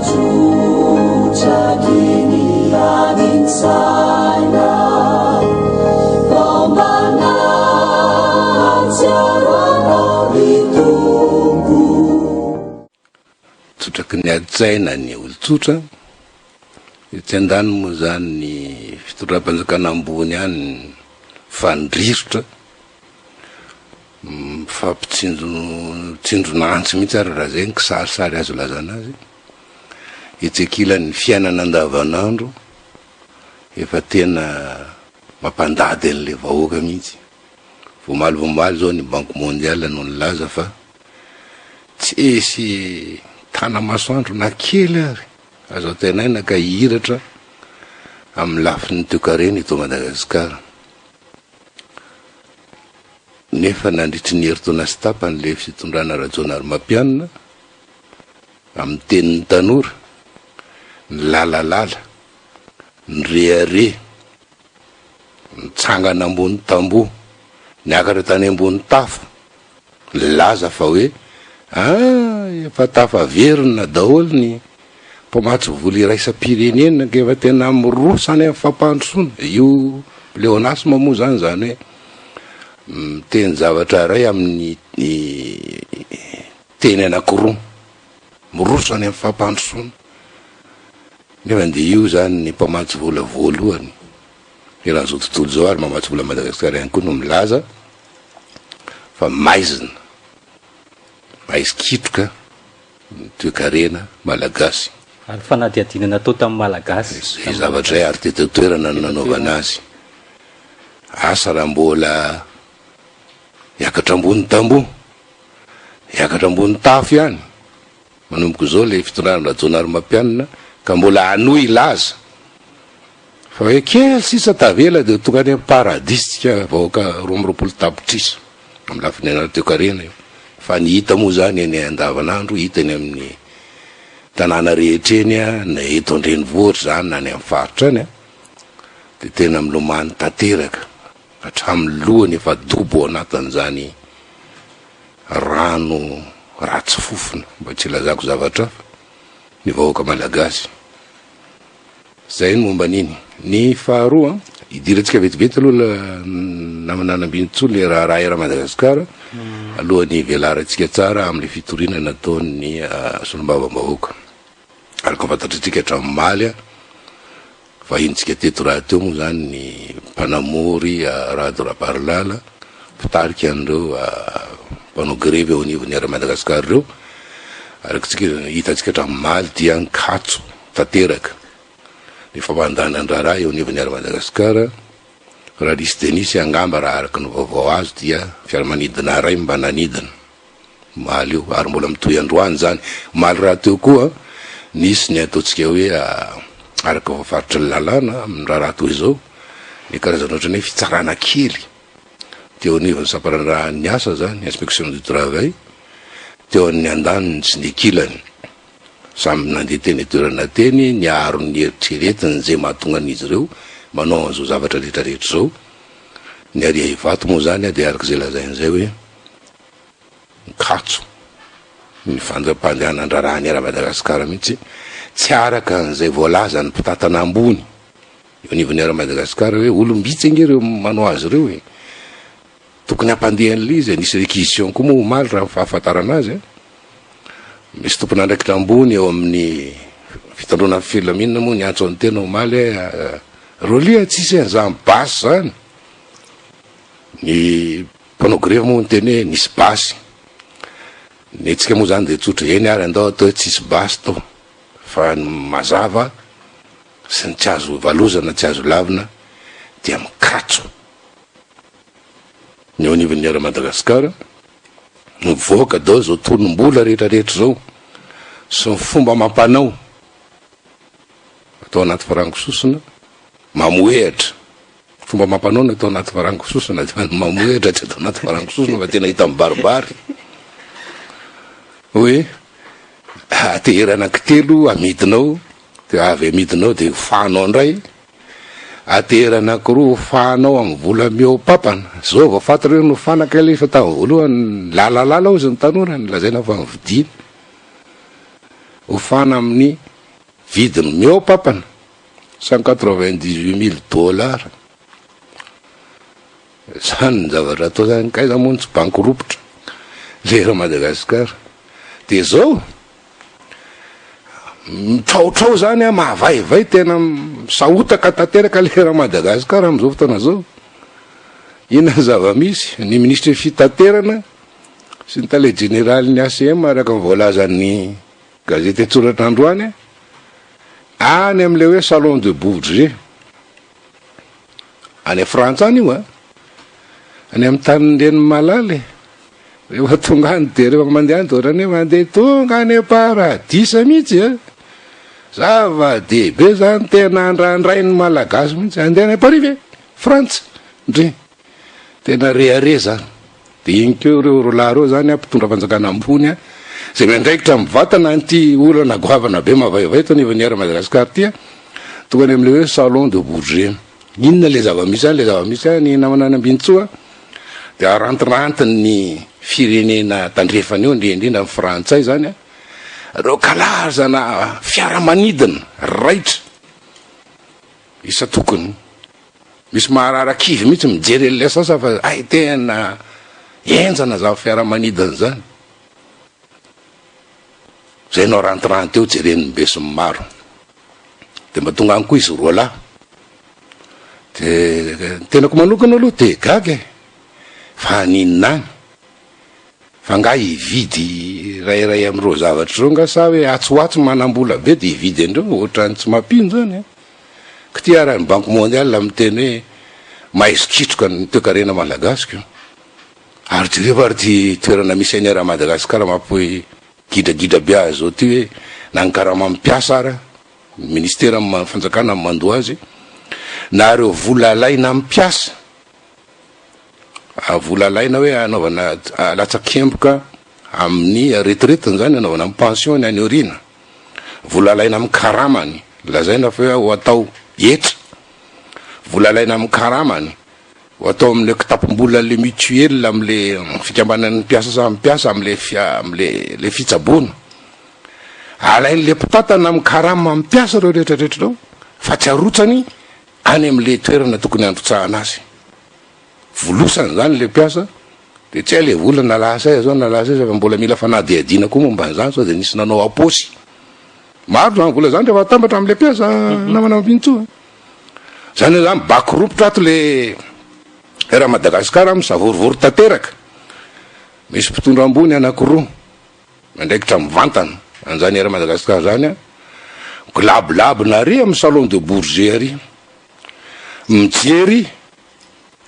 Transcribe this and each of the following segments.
Trotraky ny adin-tsaina vao mba nahatsiaro anao ry Tompo. Trotraky ny adin-tsaina ny olon-tsotra, etsy andaniny moa izany ny fitondram-panjakana ambony ihany mifandrirotra. Mifampitsinjo tsindrona antsy mihitsy ary raha zay ny kisarisary azo ilazana azy. Etsy ankilany ny fiainana andavanandro efa tena mampandady an'ilay vahoaka mihitsy. Vao omaly vao omaly izao ny banque mondiale no nilaza fa tsisy tana-masoandro na kely ary azo antenaina ka hihiratra amin'ny lafiny toekarena eto Madagasikara. Nefa nandritry ny herintaona sy tapany ilay fitondrana Rajaonarimampianina, amin'ny tenin'ny tanora, nilalalala, nirehareha, nitsangana ambony tamboho, niakatra tany ambony tafo, Nilaza fa hoe ah, efa tafaverina daholo ny mpamatsy vola iraisam-pirenena ka efa tena miroso any amin'ny fampandrosoana. Io pléonasme moa izany, izany hoe miteny zavatra iray amin'ny teny anankiroa, miroso any amin'ny fampandrosoana. Nefa dia io izany ny mpamatsy vola voalohany eran'izao tontolo izao ary mamatsy vola Madagasikara ihany koa no milaza fa maizina, maizi-kitroka ny toekarena malagasy. Ary fanadihadiana natao tamin'ny Malagasy. Izay zavatra izay ary teto an-toerana no nanaovana azy. Asa raha mbola hiakatra ambony tamboho, hiakatra ambony tafo ihany manomboka izao ilay fitondrana Rajaonarimampianina ka mbola hanohy hilaza Fa hoe kely sisa tavela dia ho tonga any amin'ny paradisa tsika vahoaka 22 tapitrisa amin'ny lafiny ara-toekarena io. Fa ny hita moa izany eny andavanandro, hita eny amin'ny tanàna rehetra eny, na eto an-drenivohitra izany na any amin'ny faritra any, dia tena milomano tanteraka hatramin'ny lohany efa dobo ao anatin'izany rano ratsy fofona, mba tsy hilazako zavatra hafa, ny vahoaka malagasy. Zay ny momba an'iny. Ny faharoa, idirantsika vetivety aloha namana Nambinintsoa le raharaha Air Madagascar alohan'ny hivelarantsika tsara amin'le fitoriana nataon'ny solombavambahoaka. Araka ny fantatritsika hatramin'ny omaly, vahinintsika teto rahateo moa zany ny mpanamory Rado Rabarilala, mpitarika an'ireo mpanao grevy eo anivon'ny Air Madagascar ireo. Araka tsika hitantsika hatramin'ny omaly dia nikatso tanteraka ny fampandahanan-draharaha eo anivon'ny Air Madagascar. Raha nisy dia nisy angamba raha araka ny vaovao azo dia fiaramanidina iray mba nanidina omaly io ary mbola mitohy androany izany. Omaly rahateo koa nisy ny ataontsika hoe araka voafaritry ny lalàna amin'ny raharaha toy izao ny karazana ohatran'ny hoe fitsarana kely teo anivon'ny sampandraharahan'ny asa izany, inspection du travail, teo amin'ny andaniny sy ny ankilany. Samy nandeha teny an-toerana teny niaro ny eritreretiny izay mahatonga an'izy ireo manao an'izao zavatra rehetra rehetra izao. Ny ary Ivato moa izany dia araka izay lazainy izay hoe mikatso ny fandra-pandehanan-draharahan'ny Air Madagascar mihitsy, tsy araka an'izay voalazan'ny mpitantana ambony eo anivon'ny Air Madagascar hoe olom-bitsy ange ireo manao azy ireo e. Tokony hampandeha an'ilay izy e, nisy réquisition koa moa omaly raha ny fahafantarana azy e. Misy tompon'andraikitra ambony eo amin'ny fitandroana ny filaminana moa niantso an'ny tena omaly hoe Rolly a, tsisy an'izany basy izany. Ny mpanao grevy moa niteny hoe nisy basy. Ny antsika moa izany dia tsotra, eny ary andao atao hoe tsisy basy tao. Fa ny mazava sy ny tsy azo valozana, tsy azo lavina dia mikatso ny eo anivon'ny Air Madagascar. Mivoaka daholo izao tonom-bola rehetra rehetra izao sy ny fomba amam-panao atao anaty farango sosona, mamohehatra. Fomba amam-panao no atao anaty farango sosona, fa ny mamohehatra tsy atao anaty farango sosona fa tena hita mibaribary hoe ateherana anankitelo amidinao, dia avy amidinao dia hofahanao indray. Atera anakiroa hofahanao amin'ny vola mihoa-pampana. Zao vao fantatra hoe nofana kay ilay fa tamin'ny voalohany nilalalala hozy ny tanora, nolazaina fa novidiana. Hofana amin'ny. Vidiny mihoa-papana, 198 mille dollars. Zany ny zavatra atao zany, k'aiza moa no tsy banky ropitra le eran'i Madagasikara. De zao, mitraotrao zany an, mahavaivay tena misahotaka tanteraka le eran'i Madagasikara am'zao fotoana zao. Inona ny zava-misy? Ny minisitry ny fitaterana sy ny tale jeneralin'ny ACM araka ny voalazan'ny gazety an-tsoratra androany, any amin'ilay hoe salon de Bourget, any Frantsa any io an, any amin'ny tanin'ny reny malala e. Rehefa tonga any dia rehefa mandeha any dia ohatran'ny hoe mandeha tonga any am-paradisa mihitsy an. Zava-dehibe zany tena andrandrain'ny Malagasy mihitsy. Andeha any Paris ve? Frantsa? Ndry. Tena rehareha zany. Dia iny koa ireo roalahy ireo zany an, mpitondra fanjakana ambony an, izay miandraikitra mivantana an'ity olana goavana be mavaivay eto anivon'ny Air Madagascar ity an, tonga any amin'ilay hoe salon de Bourget. Inona ilay zava-misy any? Ilay zava-misy any namana any Ambinintsoa dia arantirantin'ny firenena tandrefana eo, indrindra indrindra ny frantsay zany an, ireo karazana fiaramanidina raitra isan-tokony. Misy maharary kivy mihitsy mijery an'ilay sasa fa hay tena henjana zany fiaramanidina zany. Zay no arantiranty eo jeren'ny besinimaro. De mba tonga any koa izy roalahy. De ny tenako manokana aloha de gaga e! Fa haninona any? Fa nga hividy iray iray amin'ireo zavatra ireo nga sa hoe atsy ho atsy manam-bola be de hividy an'ireo? Ohatran'ny tsy mampino zany an! K'ty ara ny banque mondiale miteny hoe maizikitroka ny toekarena malagasy ko! Ary jereo ary ty toerana misy an'i Air Madagascar mampihoe gidragidra be azy zao ty hoe na ny karaman'ny mpiasa ara, ny ministera fanjakana no mandoa azy, na ireo vola alaina amin'ny mpiasa, Vola alaina hoe hanaovana latsakemboka amin'ny retraite zany, hanaovana ny pension ny any aoriana. Vola alaina amin'ny karamany, lazaina fa hoe ho atao hetra. Vola alaina amin'ny karamany, ho atao amin'ilay kitapom-bolan'ilay mutuelle, amin'ilay fikambanan'ny mpiasa samy mpiasa, amin'ilay amin'ilay fitsaboana. Alain'ilay mpitantana amin'ny karama mpiasa ireo rehetra rehetra ireo fa tsy arotsany any amin'ilay toerana tokony handrotsahana azy. Volosana izany ilay mpiasa dia tsy hay ilay vola na lasa aiza zao na lasa aiza fa mbola mila fanadihadiana koa momba an'izany sao dia nisy nanao am-paosy. Maro izany vola izany rehefa atambatra amin'ilay mpiasa namana Mampinintsoa. Izany hoe izany bakiropotra ato ilay Air Madagascar misavorovoro tanteraka. Misy mpitondra ambony anankiroa miandraikitra mivantana an'izany Air Madagascar izany an, mikilabolabona ary amin'ny salon de Bourget ary, mijery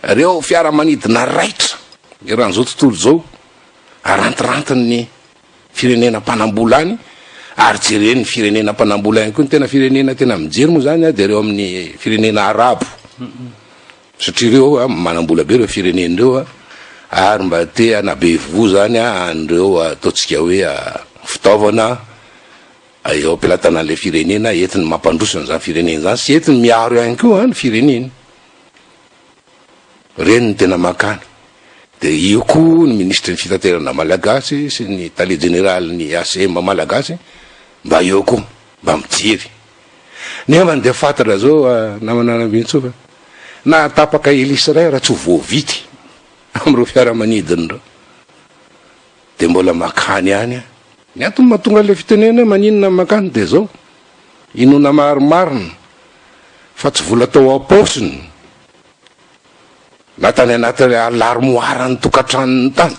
ireo fiaramanidina raitra eran'izao tontolo izao arantirantin'ny firenena mpanambola any ary jeren'ny firenena mpanambola ihany koa, ny tena firenena tena mijery moa izany dia ireo amin'ny firenena arabo. Satria ireo manam-bola be ireo firenena ireo ary mba te hanabe voa zany an'ireo ataontsika hoe fitaovana eo am-pelatanan'ilay firenena entiny mampandroso an'izany firenena izany sy entiny miaro ihany koa ny fireneny. Ireny no tena mankany. Dia io koa ny minisitry ny fitaterana malagasy sy ny tale jeneralin'ny ACM malagasy mba eo koa, mba mijery. Nefa dia fantatra zao namana Rambinintsoa fa na tapaka hélice iray raha tsy ho voavidy amin'ireo fiaramanidina ireo dia mbola makany ihany an. Ny antony mahatonga ilay fitenenana hoe maninona no makany dia zao, inoana marimarina fa tsy vola tao am-paosiny na tany anaty l'armoire-n'ny tokantranony tany.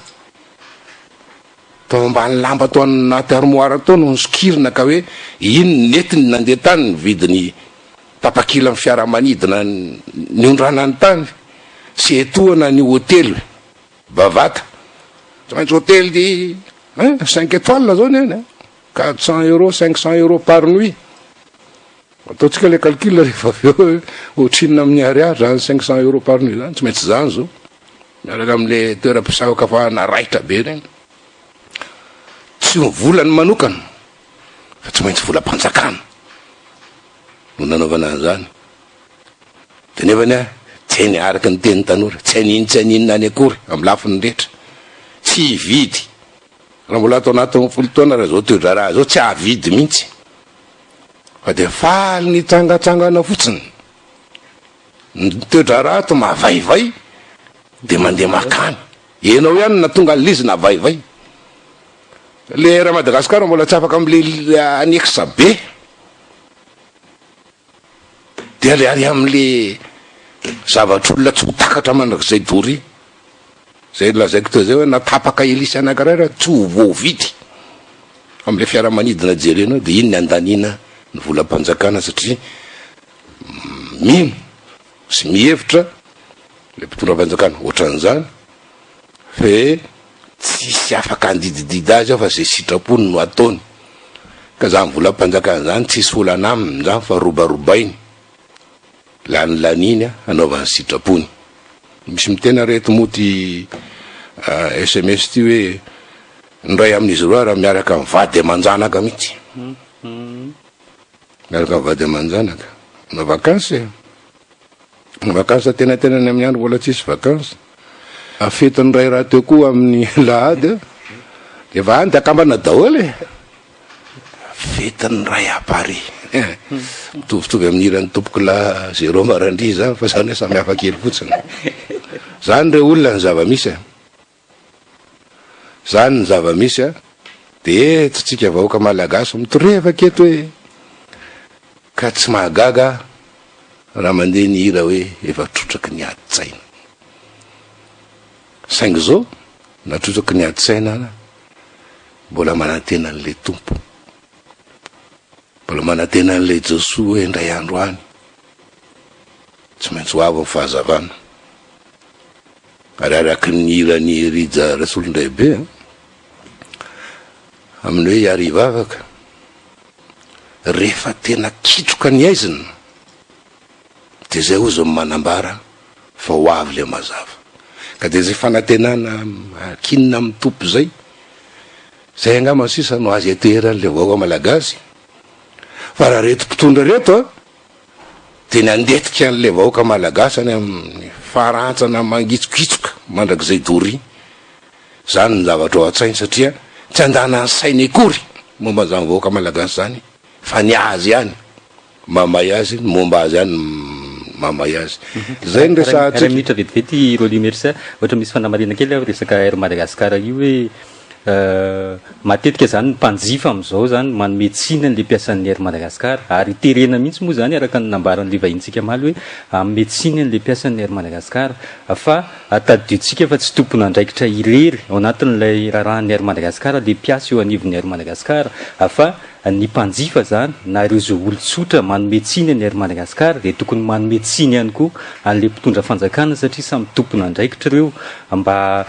Tao ambany lamba tao anaty armoire tao no nosokirina ka hoe iny nentiny nandeha tany nividy ny tapakilan'ny fiaramanidina niondranany tany sy etoana ny hotely Bavata. Tsy maintsy hotely hein cinq étoiles zao ny any an, 400 euros, 500 euros par nuit. Ataontsika ilay calcul rehefa avy eo hoe ohatrinona amin'ny ariary zany 500 euros par nuit zany, tsy maintsy zany zao. Miaraka amin'ilay toeram-pisakafahana raitra be ireny. Tsy ny volany manokana fa tsy maintsy volam-panjakana no nanaovana an'izany. Dia nefany an, tsy hainy araka ny tenin'ny tanora, tsy hainy ino tsy hainy inona any akory amin'ny lafiny rehetra. Tsy hividy. Raha mbola ato anatin'ny folo taona raha izao toe-draharaha izao, tsy hahavidy mihitsy. Fa dia faly nitsangatsangana fotsiny. Ny toe-draharaha ato mavaivay dia mandeha makany. Enao ihany no nahatonga an'ilay izy navaivay. Le Air Madagascar mbola tsy afaka amle annexe be. Dia le ary amle zavatr'olona tsy ho takatra mandrakizay doria. Zay lazaiko teo zay hoe na tapaka hélice anakiray ary tsy ho voavidy amle fiaramanidina jerenao dia iny ny andaniana ny volam-panjakana satria mino sy mihevitra le mpitondra fanjakana ohatran'izany fe tsisy afaka handidididy azy ao fa zay sitrapony no ataony ka zany volam-panjakana zany tsisy olana aminy zany fa robarobainy lanilaniny hanaovany sitrapony. Misy miteny ary eto moa ty sms ty hoe ny iray amin'izy ireo ary miaraka amin'ny vady aman-janaka mihitsy. Miaraka amin'ny vady aman-janaka. Manao vacances e. Manao vacances antenatenany amin'ny andro mbola tsisy vacances. Fetin'ny ray rahateo koa amin'ny lahady dia efa any dia akambana daholo e. Fetin'ny ray à Paris. Mitovitovy amin'ny hiran'ny tompokolahy Jérôme Randria izany fa izany hoe samy hafa kely fotsiny. Izany re olona ny zava-misy e. Izany ny zava-misy a. Dia eto tsika vahoaka malagasy mitorevaka eto hoe ka tsy mahagaga raha mandeha ny hira hoe efa trotraky ny adi-tsaina. Saingy izao na trotraky ny adi-tsaina ara mbola manantena an'ilay Tompo. Mbola manantena an'ilay Josoa hoe indray andro any tsy maintsy ho avy ny fahazavana. Ary araky ny hiran'i Rija Rasolondraibe an, amin'ny hoe Hiary hivavaka, rehefa tena kitroka ny haizina, dia izay hozy no manambara fa ho avy ilay mazava. Ka dia izay fanantenana ankinina amin'ny Tompo izay, izay angamba sisa no azo ianteheran'ilay vahoaka malagasy. Fa raha ireto mpitondra ireto an, dia ny handetika an'ilay vahoaka malagasy any amin'ny farantsana mangitsokitsoka mandrakizay doria. Izany ny zavatra ao an-tsainy satria tsy andanan'ny sainy akory momba an'izany vahoaka malagasy izany fa ny azy ihany mamay azy, ny momba azy ihany mamay azy. Izay no resahantsika. Iray minitra vetivety Rolly Mercia, ohatra misy fanamarihana kely aho resaka Air Madagascar io hoe Matetika izany ny mpanjifa amin'izao izany manome tsiny an'ilay mpiasan'ny Air Madagascar ary terena mihitsy moa izany araka ny nambaran'ilay vahinintsika omaly hoe hanome tsiny an'ilay mpiasan'ny Air Madagascar fa tadidiontsika fa tsy tompon'andraikitra irery ao anatin'ilay raharahan'ny Air Madagascar ilay mpiasa eo anivon'ny Air Madagascar fa Ny mpanjifa zany na ireo izay olon-tsotra manome tsiny an'i Air Madagascar dia tokony manome tsiny ihany koa an'ilay mpitondra fanjakana satria samy tompon'andraikitra ireo mba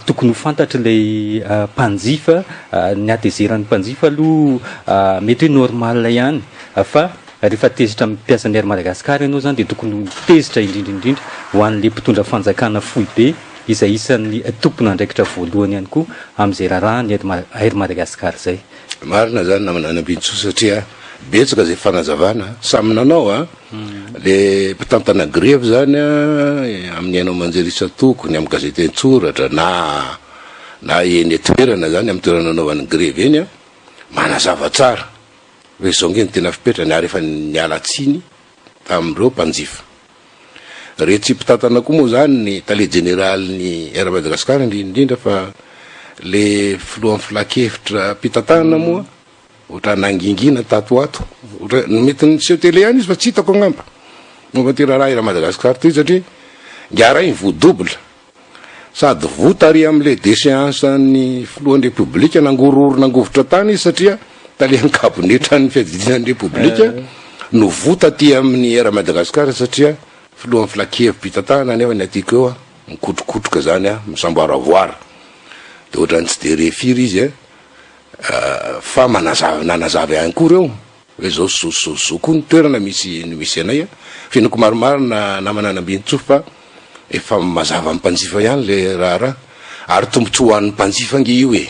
tokony ho fantatr'ilay mpanjifa ny hatezeran'ny mpanjifa aloha mety hoe normal ihany fa rehefa tezitra amin'ny mpiasan'ny Air Madagascar ianao zany dia tokony ho tezitra indrindra indrindra ho an'ilay mpitondra fanjakana foibe izay isan'ny tompon'andraikitra voalohany ihany koa amin'izay raharahan'ny Air Madagascar izay. Marina zany namana Anambintsoa satria betsaka zay fanazavana samy nanao a, le mpitantana grevy zany a amin'ny haino aman-jery isan-tokony, amin'ny gazety an-tsoratra na na eny an-toerana zany amin'ny toerana anaovany grevy eny a, manazava tsara hoe zao nge ny tena fipetrany ary efa niala tsiny tamin'ireo mpanjifa. Retsy mpitantana koa moa zany ny tale jeneralin'ny Air Madagascar indrindra indrindra fa le filohan'ny filankevitra mpitantanana moa ohatra nangingina tato ho ato, ohatra mety niseho tele ihany izy fa tsy hitako angamba momba ity raharaha Air Madagascar ity satria ingahy ray voa double. Sady voa tary amin'ilay déchéance an'ny filohan'ny Repoblika, nangorohoro nangovitra tany izy satria talen'ny kabinetran'ny fiadidiana ny Repoblika no voa taty amin'ny Air Madagascar satria filohan'ny filankevi-pitantanana nefa ny aty koa mikotrokotroka zany a, misamboaravoara. Dia ohatran'ny tsy dia re firy izy fa manazava nanazava ihany koa ireo. Hoe zao sy zao sy zao sy zao koa ny toerana misy ny misy anay a. Fenoko marimarina namana Nambinintsoa fa efa mazava amin'ny mpanjifa ihany le raharaha. Ary tombotsoa ho an'ny mpanjifa ange io e.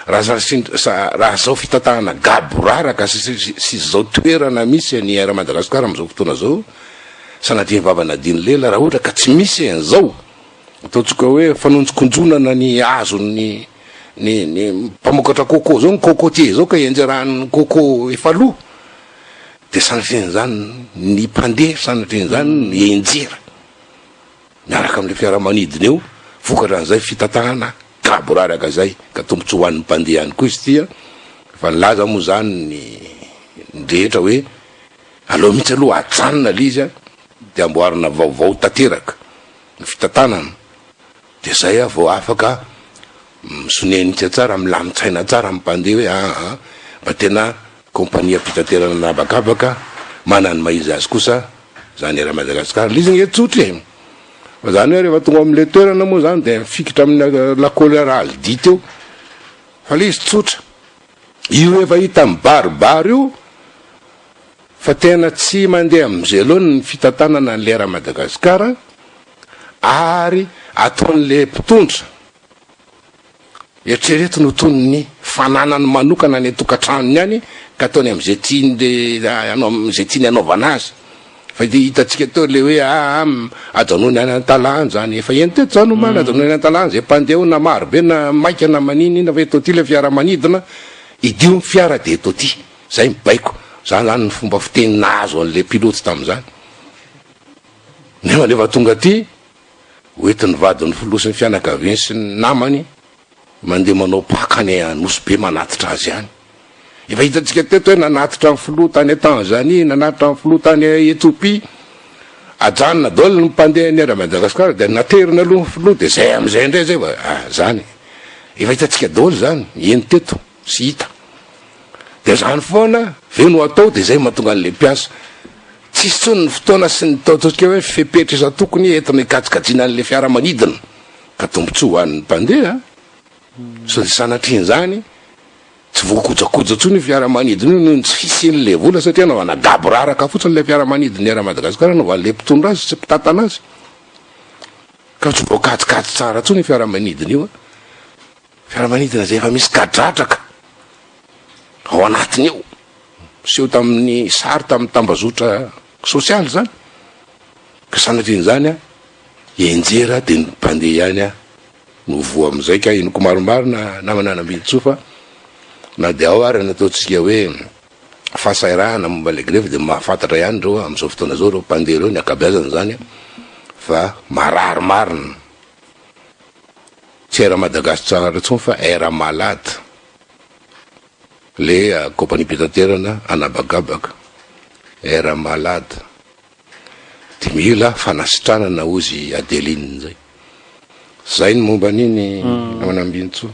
Raha za sy raha zao fitantanana gaboraraka sy sy zao toerana misy an'i Air Madagascar amin'izao fotoana zao, sanatria ny vava nadino lela raha ohatra ka tsy misy an'izao, ataontsika hoe fanonjokonjonana ny azon'ny Ny ny mpamokatra coco zao, ny cocotier zao ka ianjeran'ny coco efa lo. Dia sanatrian'izany ny mpandeha, sanatrian'izany ny enjera miaraka amin'ilay fiaramanidina eo, vokatra an'izay fitantanana gaboraraka izay, ka tombontsoa ho an'ny mpandeha ihany koa izy ity an, efa nilaza moa izany ny ny rehetra hoe aleo mihitsy aloha ajanona ilay izy an, dia amboarina vaovao tanteraka ny fitantanana. Dia zay aho vao afaka misonenika tsara, milamin-tsaina tsara amin'ny mpandeha hoe aa mba tena kaompaniam-pitaterana an'habakabaka manana ny maha izy azy kosa zany Air Madagascar. Ilay izy ange tsotra e! Fa zany hoe rehefa tonga ao amin'ilay toerana moa zany dia mifikitra amin'ny lakôly Aldi teo. Fa ilay izy tsotra. Io efa hita mibaribary io fa tena tsy mandeha amin'izay laoniny ny fitantanana an'ilay Air Madagascar. Ary ataon'ilay mpitondra, eritrereto no toy ny fananany manokana any an-tokantranony any ka ataony amin'izay tiany amin'izay tiany hanaovana azy. Fa dia hitantsika teo ilay hoe aa ajanony any an-talanja any, efa heno teto izany omaly, ajanony any an-talanja izay mpandeha ao na maro be na maika na maninona fa eto aty ilay fiaramanidina, idio ny fiara dia eto aty. Izay mibaiko. Izany izany ny fomba fiteny nahazo an'ilay pilote tamin'izany. Nefa rehefa tonga aty, hoentin'ny vadin'ny filoha sy ny fianakaviany sy ny namany mandeha manao Paka any Nosy Be manatitra azy any. Efa hitantsika teto hoe nanatitra ny filoha tany Tanzanie, nanatitra ny filoha tany Ethiopie. Ajanona daholo ny mpandeha ny Air Madagascar dia naterina aloha ny filoha dia zay amin'izay indray zay vao ah zany. Efa hitantsika daholo zany, heno teto sy hita. Dia zany foana ve no atao dia zay mahatonga an'ilay mpiasa. Tsisy intsony ny fotoana sy ny ataontsika hoe fepetra isan-tokony entina hikajikajiana an'ilay fiaramanidina ka tombontsoa ho an'ny mpandeha sao dia sanatrian'izany tsy voakojakoja intsony io fiaramanidina io noho ny tsy fisian'ilay vola satria anaovana gaboraraka fotsiny ilay fiaramanidina Air Madagascar anaovan'ilay mpitondra azy sy mpitantana azy ka tsy voakajikajy tsara intsony io fiaramanidina io. Fiaramanidina izay efa misy gadradraka ao anatiny ao. Miseho tamin'ny sary tamin'ny tambazotra sosialy izany. Ka sanatrian'izany an, hianjera dia ny mpandeha ihany an no voa amin'izay ka henoko marimarina namana Nambinintsoa fa na dia ao ary ny ataontsika hoe fahasahiranana momba ilay grevy dia mahafantatra ihany ireo amin'izao fotoana izao ireo mpandeha ireo ny ankabeazany izany fa marary marina. Tsy Air Madagascar intsony fa Air Malade. Le compagnie-pitaterana anabakabaka. Air Malade. Dia mila fanasitranana hozy Adeline zay. Zay ny momba an'iny namana Ambinintsoa.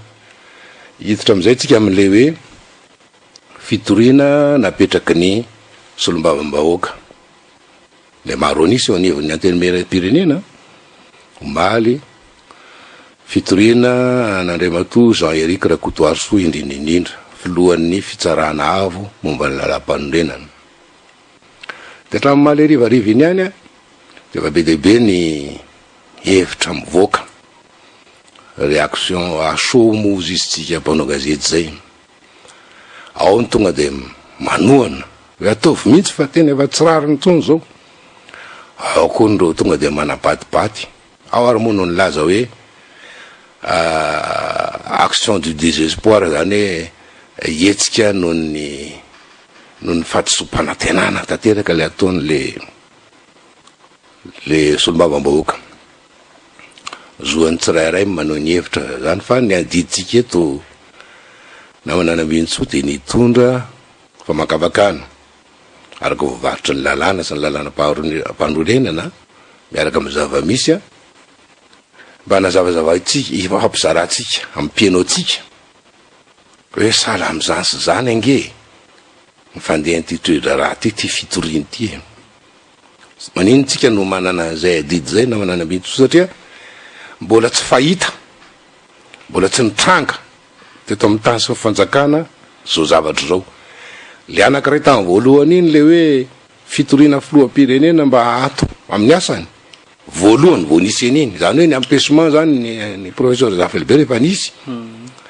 Hiditra amin'izay tsika amin'ilay hoe fitoriana napetraky ny solombavambahoaka. Ilay maro an'isa eo anivon'ny Antenimierampirenena, omaly, fitoriana an'Andriamatoa Jean Eric Rakotoarisoa indrindra indrindra, filohan'ny Fitsarana Avo momba ny Lalàmpanorenana. Dia hatramin'ny omaly harivariva iny ihany dia efa be dia be ny hevitra mivoaka, réaction à chaud moa hozy izy tsika mpanao gazety izay. Ao ny tonga dia manohana hoe ataovy mihitsy fa tena efa tsy rariny intsony izao. Ao koa ny ireo tonga dia manabatibaty. Ao ary moa no nilaza hoe action du désespoir izany hoe hetsika noho ny noho ny fahadisoam-panantenana tanteraka ilay ataon'ilay ilay solombavambahoaka. Zoan'ny tsirairay ny maneho ny hevitra izany fa ny adidintsika eto namana Nambinintsoa dia ny hitondra famakafakana araka voavarotry ny lalàna sy ny lalànam-panorenana miaraka amin'ny zava-misy mba hanazavazavantsika, hifampizarantsika amin'ny mpihaino antsika hoe sahala amin'izany sy izany ange ny fandehan'ity toe-draharaha ity, ity fitoriana ity e. Maninona tsika no manana an'izay adidy izay na manana ambinintsoa satria mbola tsy fahita, mbola tsy nitranga teto amin'ny tany sy ny fanjakana izao zavatra izao. Le anankiray tamin'ny voalohany iny le hoe fitoriana filoham-pirenena mba haato amin'ny asany, voalohany vao nisy an'iny, izany hoe ny empêchement zany ny ny professeur Zafy efa nisy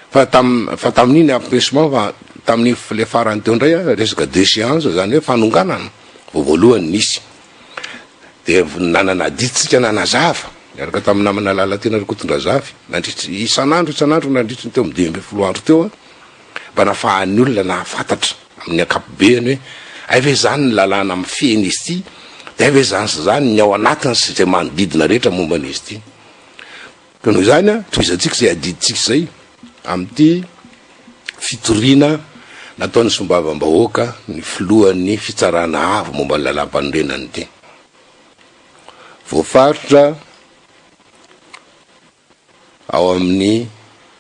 fa tam fa tamin'iny empêchement fa tamin'iny le farany teo indray resaka déchéance zany hoe fanonganana. Vao voalohany nisy dia nanana adidy tsika nanazava niaraka tamin'ny namana Lalatiana Rakotondrazafy nandritry isan'andro isan'andro nandritry ny teo amin'ny 15 andro teo mba nafahan'ny olona nahafantatra amin'ny ankapobeny hoe. Hay ve izany ny lalàna mifehy an'izy ity, dia hay ve izany sy izany ny ao anatiny sy izay manodidina rehetra momba an'izy ity. Ka noho izany, tohizantsika izay adidintsika izay amin'ity fitoriana nataon'ny solombavambahoaka ny filohan'ny fitsarana avo momba ny lalàmpanorenana ity. Voafaritra ao amin'ny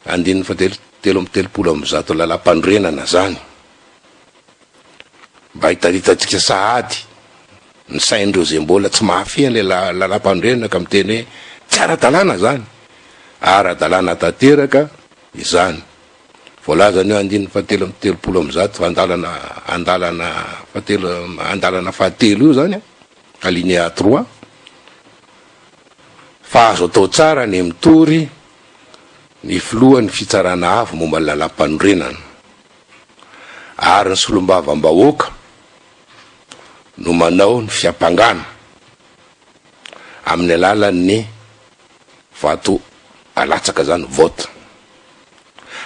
andininy fahatelo 133 lalàmpanorenana izany. Mba hitaritantsika sahady ny sain'ireo izay mbola tsy mahafehy an'ilay lalàmpanorenana ka miteny hoe tsy ara-dalàna izany. Ara-dalàna tanteraka izany. Voalazan'io andininy fahatelo amby 130 andalana andalana fahatelo andalana fahatelo io izany, alinéa trois, fa azo atao tsara ny mitory ny filohan'ny fitsarana avo momba ny lalàmpanorenana ary ny solombavambahoaka no manao ny fiampangana amin'ny alalan'ny vato alatsaka zany, vote.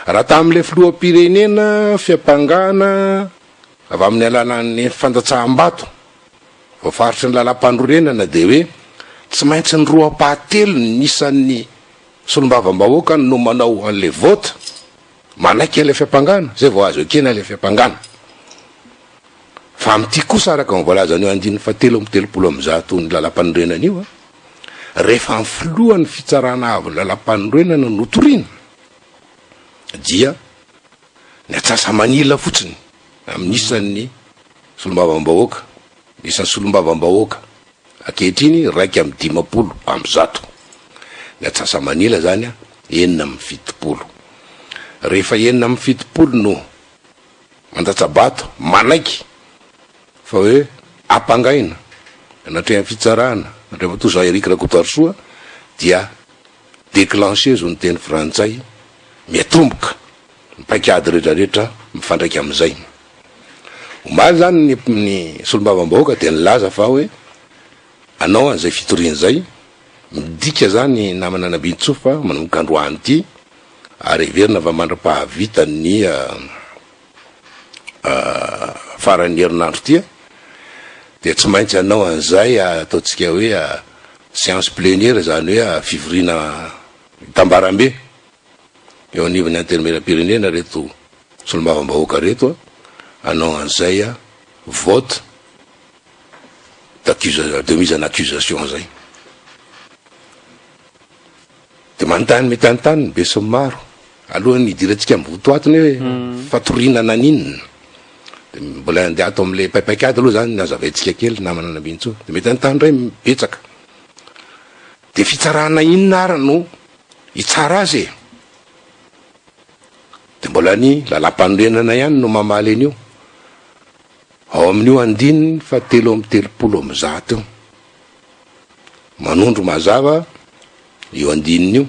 Raha tamin'ilay filoham-pirenena fiampangana avy amin'ny alalan'ny fandatsaham-bato voafaritry ny lalàmpanorenana dia hoe tsy maintsy ny roa ampahatelony ny isan'ny solombavambahoaka no manao an'ilay vote, manaiky an'ilay fiampangana, zay vao azo ekena ilay fiampangana. Fa amin'ity kosa araka ny voalazan'io andininy fahatelo amby 130 ny lalàmpanorenana io, rehefa ny filohan'ny fitsarana avo ny lalàmpanorenana no toriana dia ny atsasa-manila fotsiny amin'ny isan'ny solombavambahoaka, ny isan'ny solombavambahoaka ankehitriny 151, ny atsasa-manila zany 76. Rehefa 76 no mandatsa-bato, manaiky fa hoe ampangaina anatrehan'ny fitsarana Andriamatoa Jean Eric Rakotoarisoa dia declencher zo ny teny frantsay, miatomboka ny paik'ady rehetrarehetra mifandraika amin'izay. Omaly izany ny ny solombavambahoaka dia nilaza fa hoe hanao an'izay fitoriana izay, midika izany namana Nambinintsoa fa manomboka androany ity ary heverina fa mandra-pahavitan'ny faran'ny herinandro ity dia tsy maintsy hanao an'izay ataontsika hoe séance plénière, izany hoe fivoriana itambarambe eo anivon'ny Antenimierampirenena ireto solombavambahoaka ireto hanao an'izay vote d'accusation, de mise en accusation izay. Dia manontany mety hanontany ny besinimaro, alohan'ny hidirantsika amin'ny votoatiny hoe fatoriana naninona? Dia mbola handeha ato amin'ilay paipaikady aloha izany ny hazavaintsika kely namana Nambinintsoa. Dia mety hanontany indray betsaka. Dia fitsarana inona ary no hitsara azy e? Dia mbola ny lalàmpanorenana ihany no mamaly an'io. Ao amin'io andininy faha 133 io. Manondro mazava io andininy io,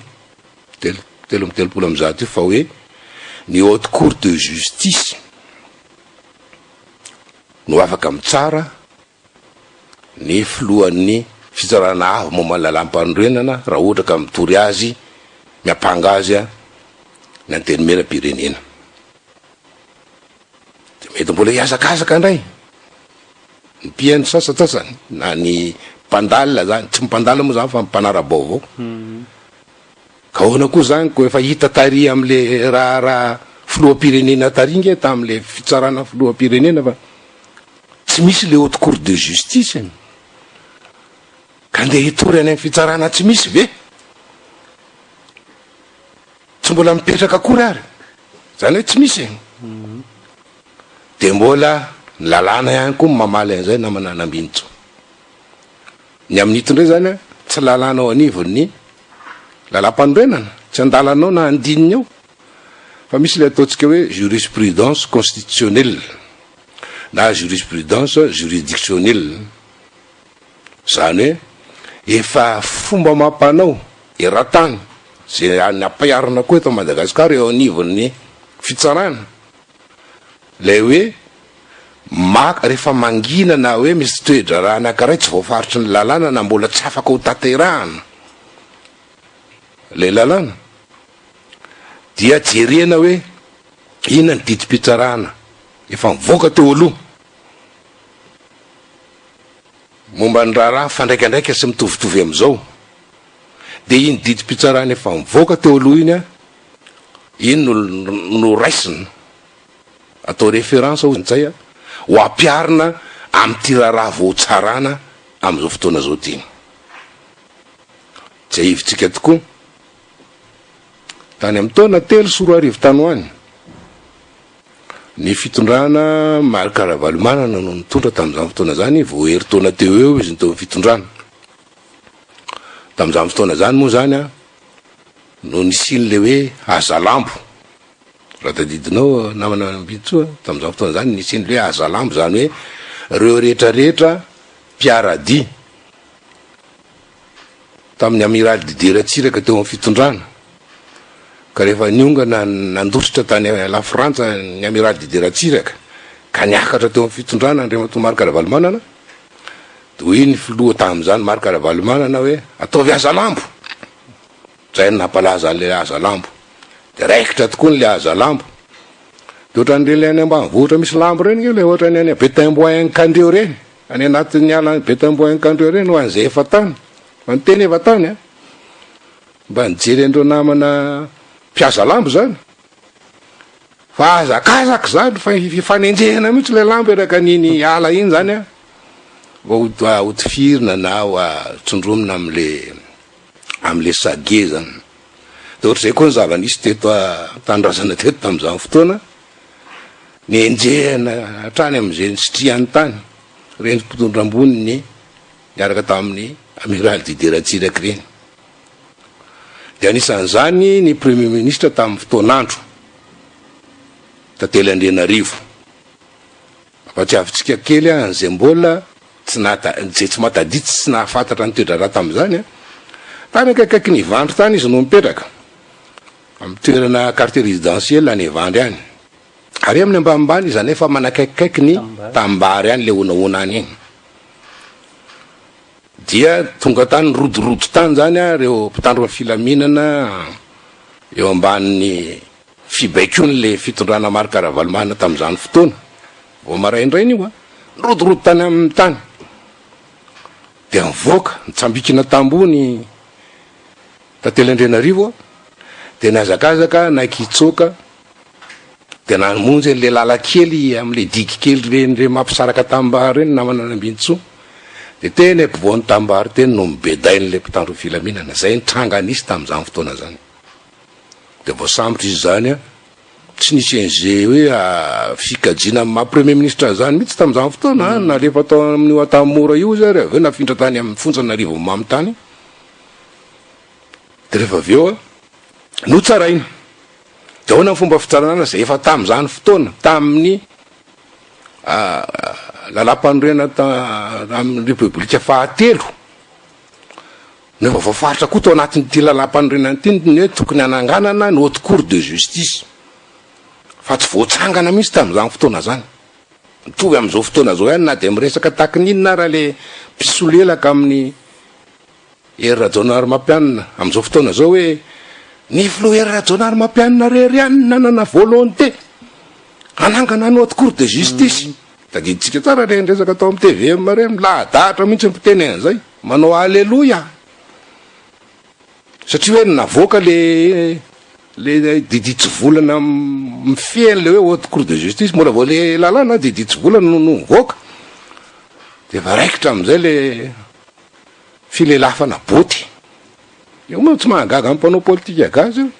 telo, 133 io, fa hoe ny Haute Cour de Justice no afaka mitsara ny filohan'ny fitsarana avo momba ny lalàmpanorenana raha ohatra ka mitory azy, miampanga azy ny Antenimierampirenena. Dia mety mbola hihazakazaka indray ny mpihaino sasantsasany na ny mpandalina zany, tsy mpandalina moa zany fa mpanara-baovao. Ka ahoana koa zany ko efa hita tary amle raharaha filoham-pirenena tary nge tamle fitsarana filoham-pirenena fa tsy misy le haute cour de justice e. Ka ndeha hitory any amin'ny fitsarana tsy misy ve? Tsy mbola mipetraka akory ary. Zany hoe tsy misy e. Dia mbola ny lalàna ihany koa no mamaly an'izay namana Nambinintsoa. Ny amin'ito indray zany an, tsy lalàna ao anivon'ny lalàmpanorenana, tsy andalana ao na andininy ao, fa misy ilay ataontsika hoe jurisprudence constitutionnelle na jurisprudence juridictionnelle. Izany hoe efa fomba amam-panao eran-tany izay nampiharina koa eto Madagasikara eo anivon'ny fitsarana ilay hoe maka rehefa mangina na hoe misy toe-draharaha anankiray tsy voafaritry ny lalàna na mbola tsy afaka ho tanterahana ilay lalàna dia jerena hoe inona ny didim-pitsarana efa nivoaka teo aloha. Momba ny raharaha mifandraikandraika sy mitovitovy amin'izao, dia iny didim-pitsarana efa nivoaka teo aloha iny, iny no noraisina, atao référence hoy Ntsay, ho ampiharina amin'ity raharaha vao hotsarana amin'izao fotoana izao ity. Tsiahivintsika tokoa, tany amin'ny taona 2003 tany ho any, Ny fitondrana Marc Ravalomanana no nitondra tamin'izany fotoana izany, vao herintaona teo ho eo izy no teo amin'ny fitondrana. Tamin'izany fotoana izany moa izany no nisian'ilay hoe hazalambo. Raha tadidinao namana Mbintsoa, tamin'izany fotoana izany nisian'ilay hoe hazalambo, izany hoe ireo rehetra rehetra mpiara-dia. Tamin'ny Amiraly Didier Ratsiraka teo amin'ny fitondrana, ka rehefa niongana nandositra tany Lafrantsa ny Amiraly Didier Ratsiraka ka niakatra teo amin'ny fitondrana Andriamatoa Marc Ravalomanana, dia hoy ny filoha tamin'izany Marc Ravalomanana hoe ataovy hazalambo! Izay no nampalaza an'ilay hazalambo. Dia raikitra tokoa ilay hazalambo. Dia ohatran'ireny any ambanivohitra misy lambo ireny ange ilay ohatran'ny any Betemboay any Kandreho ireny. Any anatin'ny ala any Betemboay any Kandreho ireny ho an'izay efa tany. Fa ny tena efa tany an. Mba nijery an'ireo namana mpihaza lambo izany. Fa hazakazaka izany, fa fifanenjehana mihitsy ilay lambo eraka an'iny ala iny izany an. Vao hotifirina na ho tsondromina amin'ilay amin'ilay sage zany. Dia ohatr'izay koa ny zava-nisy teto an-tanindrazana teto tamin'izany fotoana, nenjehina hatrany amin'izay nisitrihany tany ireny mpitondra ambony ny niaraka tamin'ny Amiraly Didier Ratsiraka ireny. Dia anisan'izany ny Premier Ministre tamin'ny fotoan'andro, Tantely Andrianarivo. Ampatsiavintsika kely an'izay mbola tsy nahata, izay tsy mahatadidy sy tsy nahafantatra ny toe-draharaha tamin'izany an! Tany akaikikaikin'i Ivandry tany izy no nipetraka, amin'ny toerana quartier résidentiel any Ivandry any. Ary amin'ny ambanimbany izy anefa manakaikikaiky ny tanimbary any, ilay honahona any iny. Dia tonga tany, nirodorodo tany izany an, ireo mpitandro ny filaminana eo ambanin'ny Fibaikoan'ilay fitondrana Marc Ravalomanana tamin'izany fotoana, vao maraindraina io an, nirodorodo tany amin'ny tany, dia nivoaka, nitsambikina tambony Tantely Andrianarivo aho, dia nihazakazaka naikitsoaka, dia namonjy an'ilay lalan-kely amin'ilay digy kely ireny ireny mampisaraka tanimbary ireny namana Nambinintsoa, dia teny ampovoan'ny tanimbary teny no nobedain'ilay mpitandro ny filaminana, izay ny tranga nisy tamin'izany fotoana izany. Dia voasambotra izy izany an, tsy nisy an'izay hoe fikajiana amin'ny maha premier ministre an'izany mihitsy tamin'izany fotoana an, nalefa tao amin'io Antanimora io izy ary avy eo nafindra tany amin'ny fonjan'Arivonimamo tany, dia rehefa avy eo an, notsaraina. Dia ahoana ny fomba fitsarana azy? Efa tamin'izany fotoana, tamin'ny lalàmpanorenana tamin'ny Repoblika fahatelo, No efa voafaritra koa tao anatin'ity lalàmpanorenana ity ny hoe tokony hananganana ny haute cour de justice fa tsy voatsangana mihitsy tamin'izany fotoana izany. Mitovy amin'izao fotoana izao ihany na dia miresaka tahaka ny inona ara ilay mpisolelaka amin'i Hery Rajaonarimampianina amin'izao fotoana izao hoe ny filoha Hery Rajaonarimampianina irery ihany no nanana volonté hanangana ny haute cour de justice. Tadidintsika tsara ireny resaka tao amin'ny tvm ireny, milahadahatra mihitsy ny mpiteny an'izay. Manao aleloia satria hoe navoaka le le didy hitsivolana mifehy an'le hoe haute cour de justice, mbola vao le lalàna didy hitsivolana no nivoaka de efa raikitra am'zay le filelafana boty. Io moa tsy mahagaga ny mpanao politika gasy io,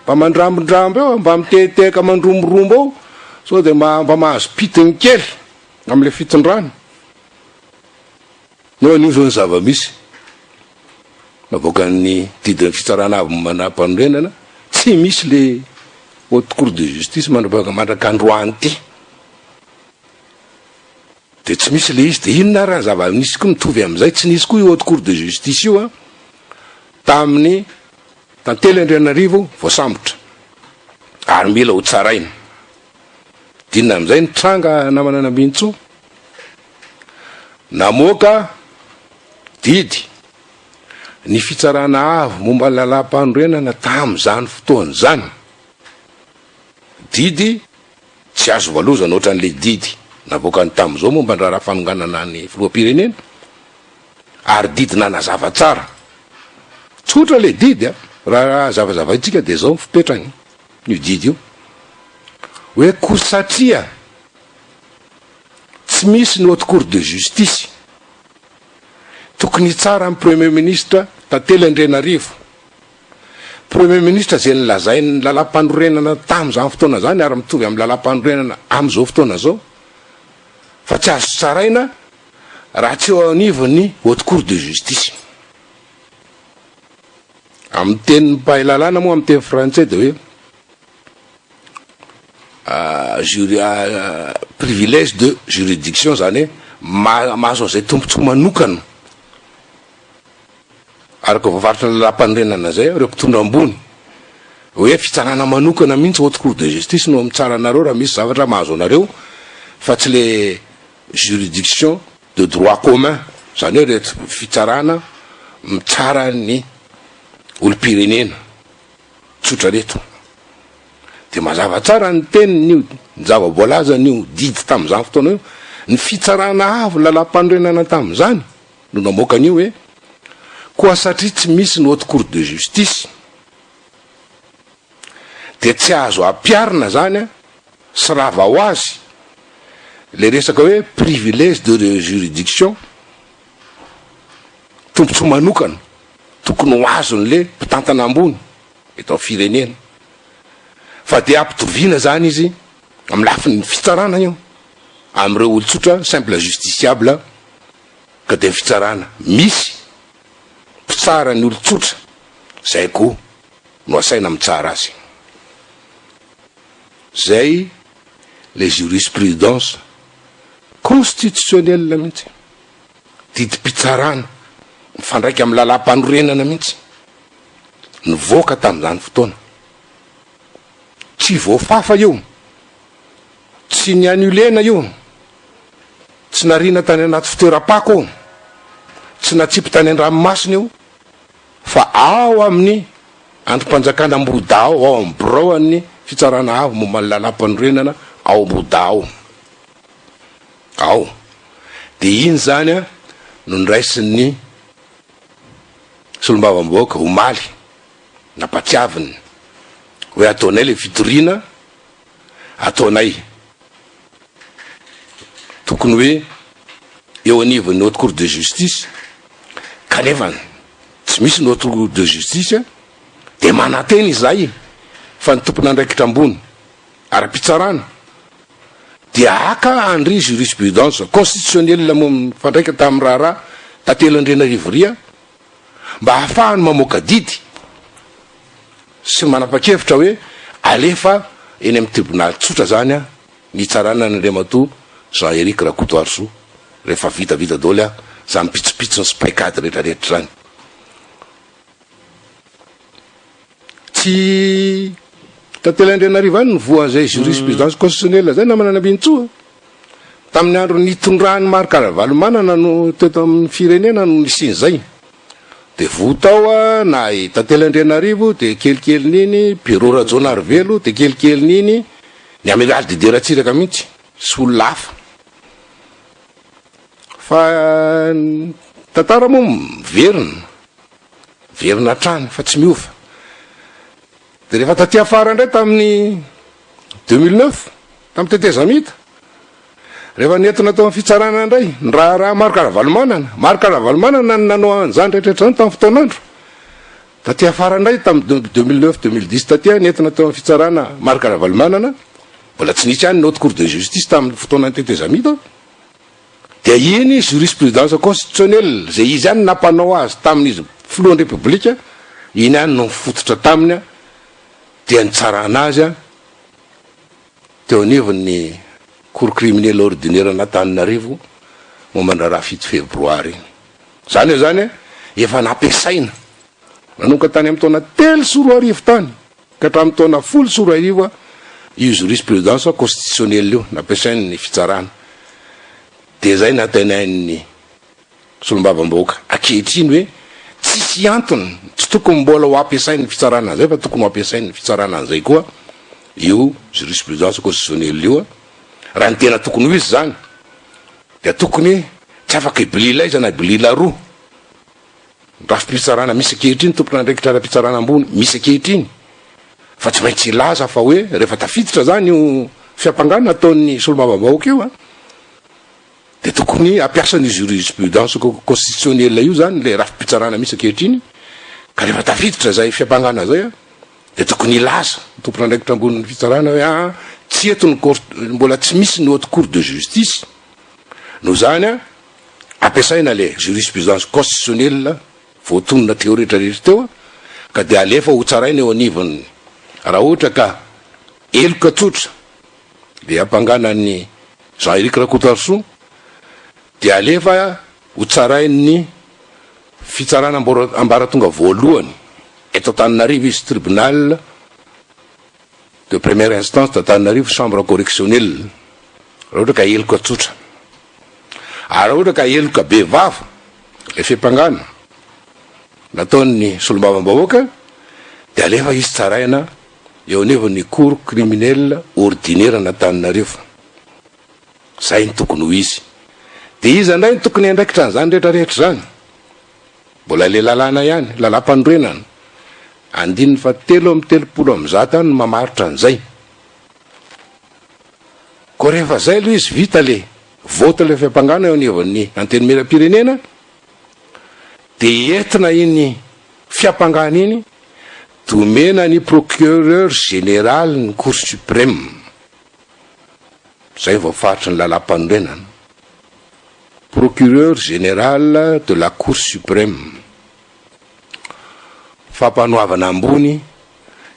mba mandrambindramby eo, mba mitehatehaka mandromborombo eo sao de mba mahazo pitiny kely am'le fitondrana. Nefa anio izao ny zava-misy, navoakan'ny didin'ny fitsarana avo manam-panorenana, tsy misy le haute cour de justice mandraka androany ity. Dia tsy misy le izy, dia inona ary ny zava-nisy koa mitovy amin'izay, tsy nisy koa io haute cour de justice io an, tamin'ny Tantely Andrianarivo voasambotra, ary mila ho tsaraina. Dinona amin'izay ny tranga namana Nambinintsoa. Namoaka didy ny Fitsarana Avo momba ny Lalàmpanorenana tamin'izany fotoana izany. Didy tsy azo valozana ohatran'ilay didy navoakany tamin'izao momba ny raharaha fanonganana ny filoham-pirenena. Ary didy nanazava tsara. Tsotra ilay didy a! Raha zavazavaintsika dia izao ny fipetrany io didy io, hoe koa satria tsy misy ny haute cour de justice, tokony hitsara ny premier ministre Tantely Andrianarivo, premier ministre izay nolazain'ny lalàmpanorenana tamin'izany fotoana izany ary mitovy amin'ny lalàmpanorenana amin'izao fotoana izao, fa tsy azo tsaraina raha tsy eo anivon'ny haute cour de justice. Amin'ny tenin'ny mpahay lalàna moa amin'ny teny frantsay dia hoe juri- privilège de juridiction izany hoe mahazo an'izay tombontsoa manokana araka voafaritry ny lalàmpanorenana izay ireo mpitondra ambony hoe fitsarana manokana mihitsy haute cour de justice no mitsara anareo raha misy zavatra mahazo anareo fa tsy le juridiction de droit commun, izany hoe ireto fitsarana mitsara ny olom-pirenena tsotra ireto. Dia mazava tsara ny teniny io, ny zava-boalazany io didy tamin'izany fotoana io, ny fitsarana avo lalàmpanorenana tamin'izany no namoaka an'io hoe, koa satria tsy misy ny haute cour de justice dia tsy azo ampiharina izany sy rava ho azy le resaka hoe privilège de juridiction, tombotsoa manokana tokony ho azon'le mpitantana ambony eto amin'ny firenena, fa dia ampitoviana zany izy amin'ny lafiny fitsarana io amin'ireo olon-tsotra simple justiciable ka dia ny fitsarana misy mpitsara ny olon-tsotra zay koa no asaina mitsara azy. Zay le jurisprudence constitutionnelle mihitsy, didim-pitsarana mifandraika amin'ny lalàmpanorenana mihitsy nivoaka tamin'izany fotoana. Tsy voafafa io, tsy ni-annuler-na io, tsy nariana tany anaty fitoeram-pako io, tsy natsipy tany an-dranomasina io fa ao amin'ny Andrim-panjakana Ambohidahy ao, ao amin'ny birao an'ny Fitsarana Avo momba ny Lalàmpanorenana ao Ambohidahy ao. Ao. Dia iny izany no noraisin'ny Solombavambahoaka omaly, nampatsiaviny hoe ataonay ilay fitoriana, ataonay. Tokony hoe eo anivon'ny Haute Cour de Justice, kanefa tsy misy ny Haute Cour de Justice, dia manantena izahay fa ny tompon'andraikitra ambony ara-pitsarana dia haka an-dry jurisprudence constitutionnelle moa mifandraika tamin'ny raharaha Tantely Andrianarivo ry mba hahafahany mamoaka didy sy manapa-kevitra hoe alefa eny amin'ny tribonaly tsotra zany ny hitsarana an'Andriamatoa Jean Eric Rakotoarisoa rehefa vitavita daholo zany pitsopitsony sy paikady retraretra zany. Tsy Tantely Andrianarivo ihany no voan'izay jurisprudence constitutionnelle zay namana Nambinintsoa. Tamin'ny andro nitondran'i Marc Ravalomanana no teto amin'ny firenena no nisian'izay. Dia voa tao na i Tantely Andrianarivo dia kelikelin'iny, Pierrot Rajaonarivelo dia kelikelin'iny, ny Amiral Didier Ratsiraka mihitsy sy olona hafa. Fa ny tantara moa miverina, miverina hatrany fa tsy miova. Dia rehefa taty afara indray tamin'ny 2009, tamin'ny tetezamita, rehefa nentina tao amin'ny fitsarana indray ny raharaha Marc Ravalomanana, Marc Ravalomanana no nanao an'izany rehetra rehetra izany tamin'ny fotoan'andro. Taty afara indray tamin'ny 2009, 2010 taty, nentina tao amin'ny fitsarana Marc Ravalomanana, mbola tsy nisy ihany ny haute cour de justice tamin'ny fotoanan'ny tetezamita, dia iny jurisprudence constitutionnelle izay izy ihany nampanao azy tamin'izy filohan'ny Repoblika, iny ihany no nifototra taminy dia nitsarana azy teo anivon'ny cour criminelle ordinaire an'Antananarivo momba ny raharaha 7 febroary iny. Izany hoe izany efa nampiasaina nanomboka tany amin'ny taona 2003 tany ka hatramin'ny taona 2010 io jurisprudence constitutionnelle io nampiasain'ny fitsarana. Dia izay nantenain'ny solombavambahoaka ankehitriny hoe tsisy antony, tsy tokony mbola ho ampiasain'ny fitsarana an'izay fa tokony ho ampiasain'ny fitsarana an'izay koa io jurisprudence constitutionnelle io. Raha ny tena tokony ho izy izany dia tokony tsy afaka hibilila aiza na hibilila aroa. Rafi-pitsarana misy ankehitriny, tompon'andraikitra ara-pitsarana ambony misy ankehitriny, fa tsy maintsy hilaza fa hoe rehefa tafiditra zany io fiampangana ataon'ny solombavambahoaka io an, dia tokony hampiasa ny jurisprudence constitutionnelle io zany ilay rafi-pitsarana misy ankehitriny, ka rehefa tafiditra izay fiampangana izay an, dia tokony hilaza ny tompon'andraikitra ambonin'ny fitsarana hoe aa tsy eto ny cour, mbola tsy misy ny haute cour de justice, noho izany an, ampiasaina le jurisprudence constitutionnelle voatonona teo rehetra rehetra teo ka dia alefa ho tsaraina eo anivon'ny raha ohatra ka heloka tsotra dia ampangana an'i Jean Eric Rakotoarisoa dia alefa ho tsarain'ny fitsarana ambaratonga voalohany eto Antananarivo izy, tribunal de première instance d'Antananarivo, chambre correctionnelle, raha ohatra ka heloka tsotra. Ary raha ohatra ka heloka bevava ilay fiampangana nataon'ny solombavambahoaka dia alefa izy tsaraina eo anivon'ny cour criminelle ordinaire an'Antananarivo. Izay no tokony ho izy. Dia iza indray no tokony hiandraikitra an'izany rehetra rehetra izany? Mbola ilay lalàna ihany, lalàmpanorenana, andininy faha-133 no mamaritra an'izay. Koa rehefa zay aloha izy vita le vote le fiampangana eo anivon'ny antenimierampirenena de entina iny fiampangana iny de omena ny procureur général ny cour suprême zay voafaritry ny lalampanorenana procureur général de la cour suprême fampanoavana ambony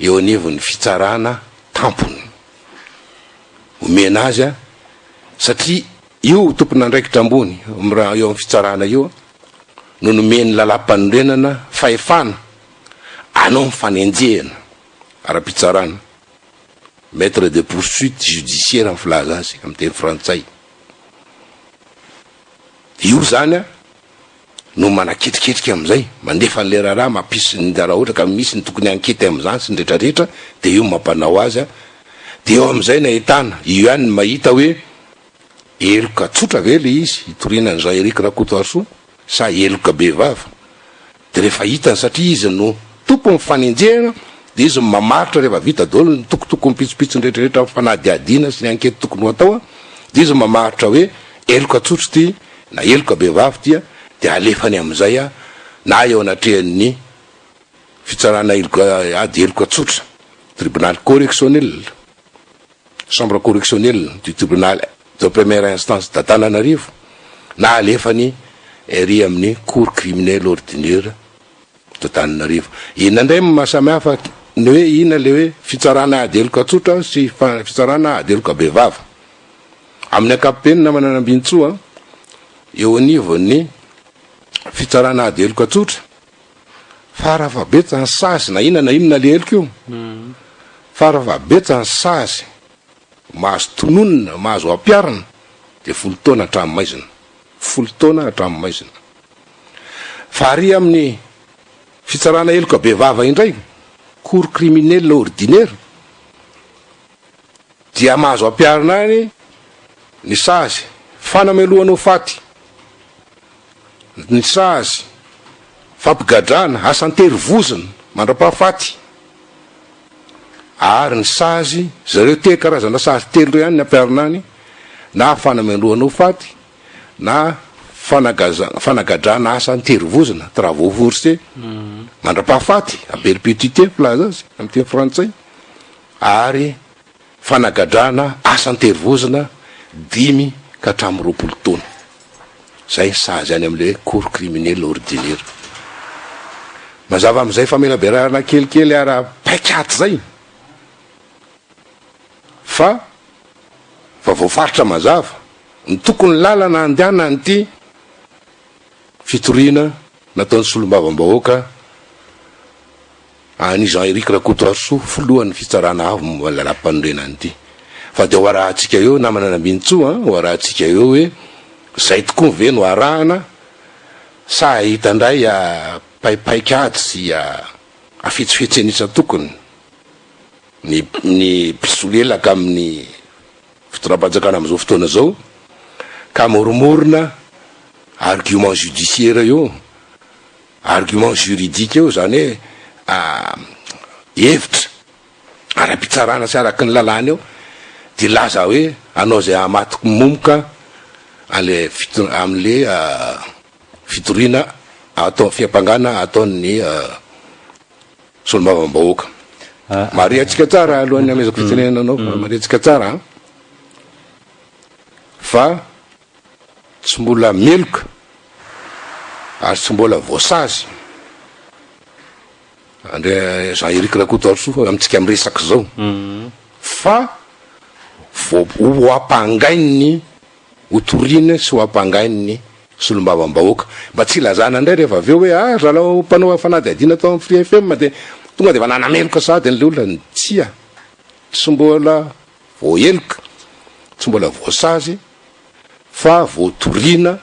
eo anivon'ny fitsarana tampony omena azy a, satria io tompon'andraikitra ambony eo amin'ny fitsarana io no nomen'ny lalàmpanorenana fahefana hanao ny fanenjehana ara-pitsarana, maître de poursuite judiciaire ny filaza azy amin'ny teny frantsay. Io zany a no manaketriketrika amin'izay, mandefa an'ilay raharaha, mampisy ny raha ohatra ka misy ny tokony ankety amin'izany sy ny retraretra dia io mampanao azy an, dia eo amin'izay no ahitana, io ihany no mahita hoe heloka tsotra ve ilay izy hitoriana an'i Jean Eric Rakotoarisoa sa heloka bevava, dia rehefa hitany satria izy no tompon'ny fanenjehana dia izy no mamaritra rehefa vita daholo ny tokotokony pitsopitsony retraretra amin'ny fanadihadiana sy ny ankety tokony ho atao an, dia izy no mamaritra hoe heloka tsotra ity na heloka bevava ity an, dia alefany amin'izay an, na eo anatrehan'ny fitsarana heloka ady heloka tsotra, tribunal correctionnel, chambre correctionnelle du tribunal de première instance d'Antananarivo, na alefany ery amin'ny cour criminelle ordinaire d'Antananarivo. Inona indray no maha samy hafa ny hoe inona ilay hoe fitsarana ady heloka tsotra sy fitsarana ady heloka bevava? Amin'ny ankapobeny namana Nambinintsoa, eo anivon'ny fitsarana ady heloka tsotra, farafahabetsany sazy na inona na inona le heloka io, farafahabetsany sazy mahazo tononina, mahazo ampiharina dia folo taona hatramin'ny maizina, folo taona hatramin'ny maizina. Fa ary amin'ny fitsarana heloka bevava indray, cour criminelle ordinaire, dia mahazo ampiharina any ny sazy fanamelohana ho faty, ny sazy fampigadrana asa an-terivozona mandra-pahafaty, ary ny sazy, zareo te karazana sazy telo ireo ihany ny ampiharina any, na fanamelohana ho faty, na fanagadrana asa an-terivozona, travaux forcés, mandra-pahafaty, à perpétuité filaza azy amin'ny teny frantsay. ary fanagadrana asa an-terivozona dimy ka hatramin'ny 20 taona. Izay ny sazy any amin'ilay hoe cour criminelle ordinaire. Mazava amin'izay famelabelarana kelikely ara-paikady izay fa fa voafaritra mazava ny tokony lalana andehanan'ity fitoriana nataon'ny solombavambahoaka An'i Jean Eric Rakotoarisoa, filohan'ny Fitsarana Avo momba ny Lalàmpanorenana ity. Fa dia ho arahantsika eo namana Nambinintsoa an, ho arahantsika eo hoe izay tokoa ve no arahana sa hahita indray paipaik'ady sy hafetsifetsena isan-tokony ny ny mpisolelaka amin'ny fitondram-panjakana amin'izao fotoana izao ka hamoromorona argument judiciaire eo. Argument juridique eo, izany hoe hevitra ara-pitsarana sy araky ny lalàna eo, dia hilaza hoe hanao izay hahamaty momoka an'ilay fito- amin'ilay fitoriana atao, fiampangana ataon'ny solombavambahoaka. Marihantsika tsara alohan'ny hamezako fitenenana anao, marihantsika tsara an, fa tsy mbola meloka ary tsy mbola voasazy Andre Jean Eric Rakotoarisoa amintsika miresaka izao fa vao ho ampangain'ny ho toriana sy ho ampangain'ny solombavambahoaka. Mba tsy hilazana indray rehefa avy eo hoe ah zalahy mpanao fanadihadiana tao amin'ny Free FM dia tonga dia efa nanameloka sahady an'ilay olona. Tsia, tsy mbola voaheloka, tsy mbola voasazy fa voatoriana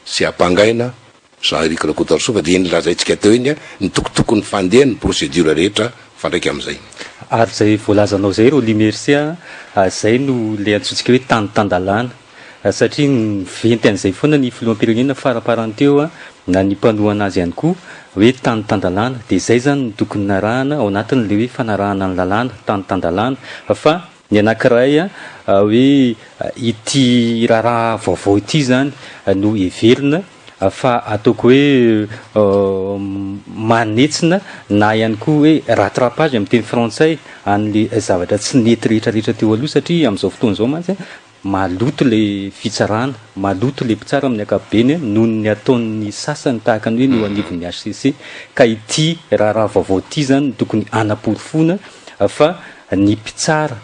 sy ampangaina Jean Eric Rakotoarisoa fa dia iny lazaintsika teo iny ny tokotokony fandeha ny procédure rehetra mifandraika amin'izay. Ary izay voalazanao izay Rolly Mercia a, izay no ilay antsointsika hoe tany tan-dalàna satria niventy an'izay foana ny filoham-pirenena faraparany teo a, na ny mpanohana azy ihany koa hoe tany tan-dalàna dia izay izany no tokony narahana ao anatin'ilay hoe fanarahana ny lalàna, tany tan-dalàna fa Ny anankiray hoe ity raharaha vaovao ity izany no heverina fa ataoko hoe manetsina na ihany koa hoe rattrapage amin'ny teny frantsay an'ilay zavatra tsy nety rehetra rehetra teo aloha satria amin'izao fotoana izao mantsy maloto ilay fitsarana, maloto ilay mpitsara amin'ny ankapobeny noho ny ataon'ny sasany tahaka ny hoe ny eo anivon'ny hcc ka ity raharaha vaovao ity izany no tokony hanaporofoana fa Ny mpitsara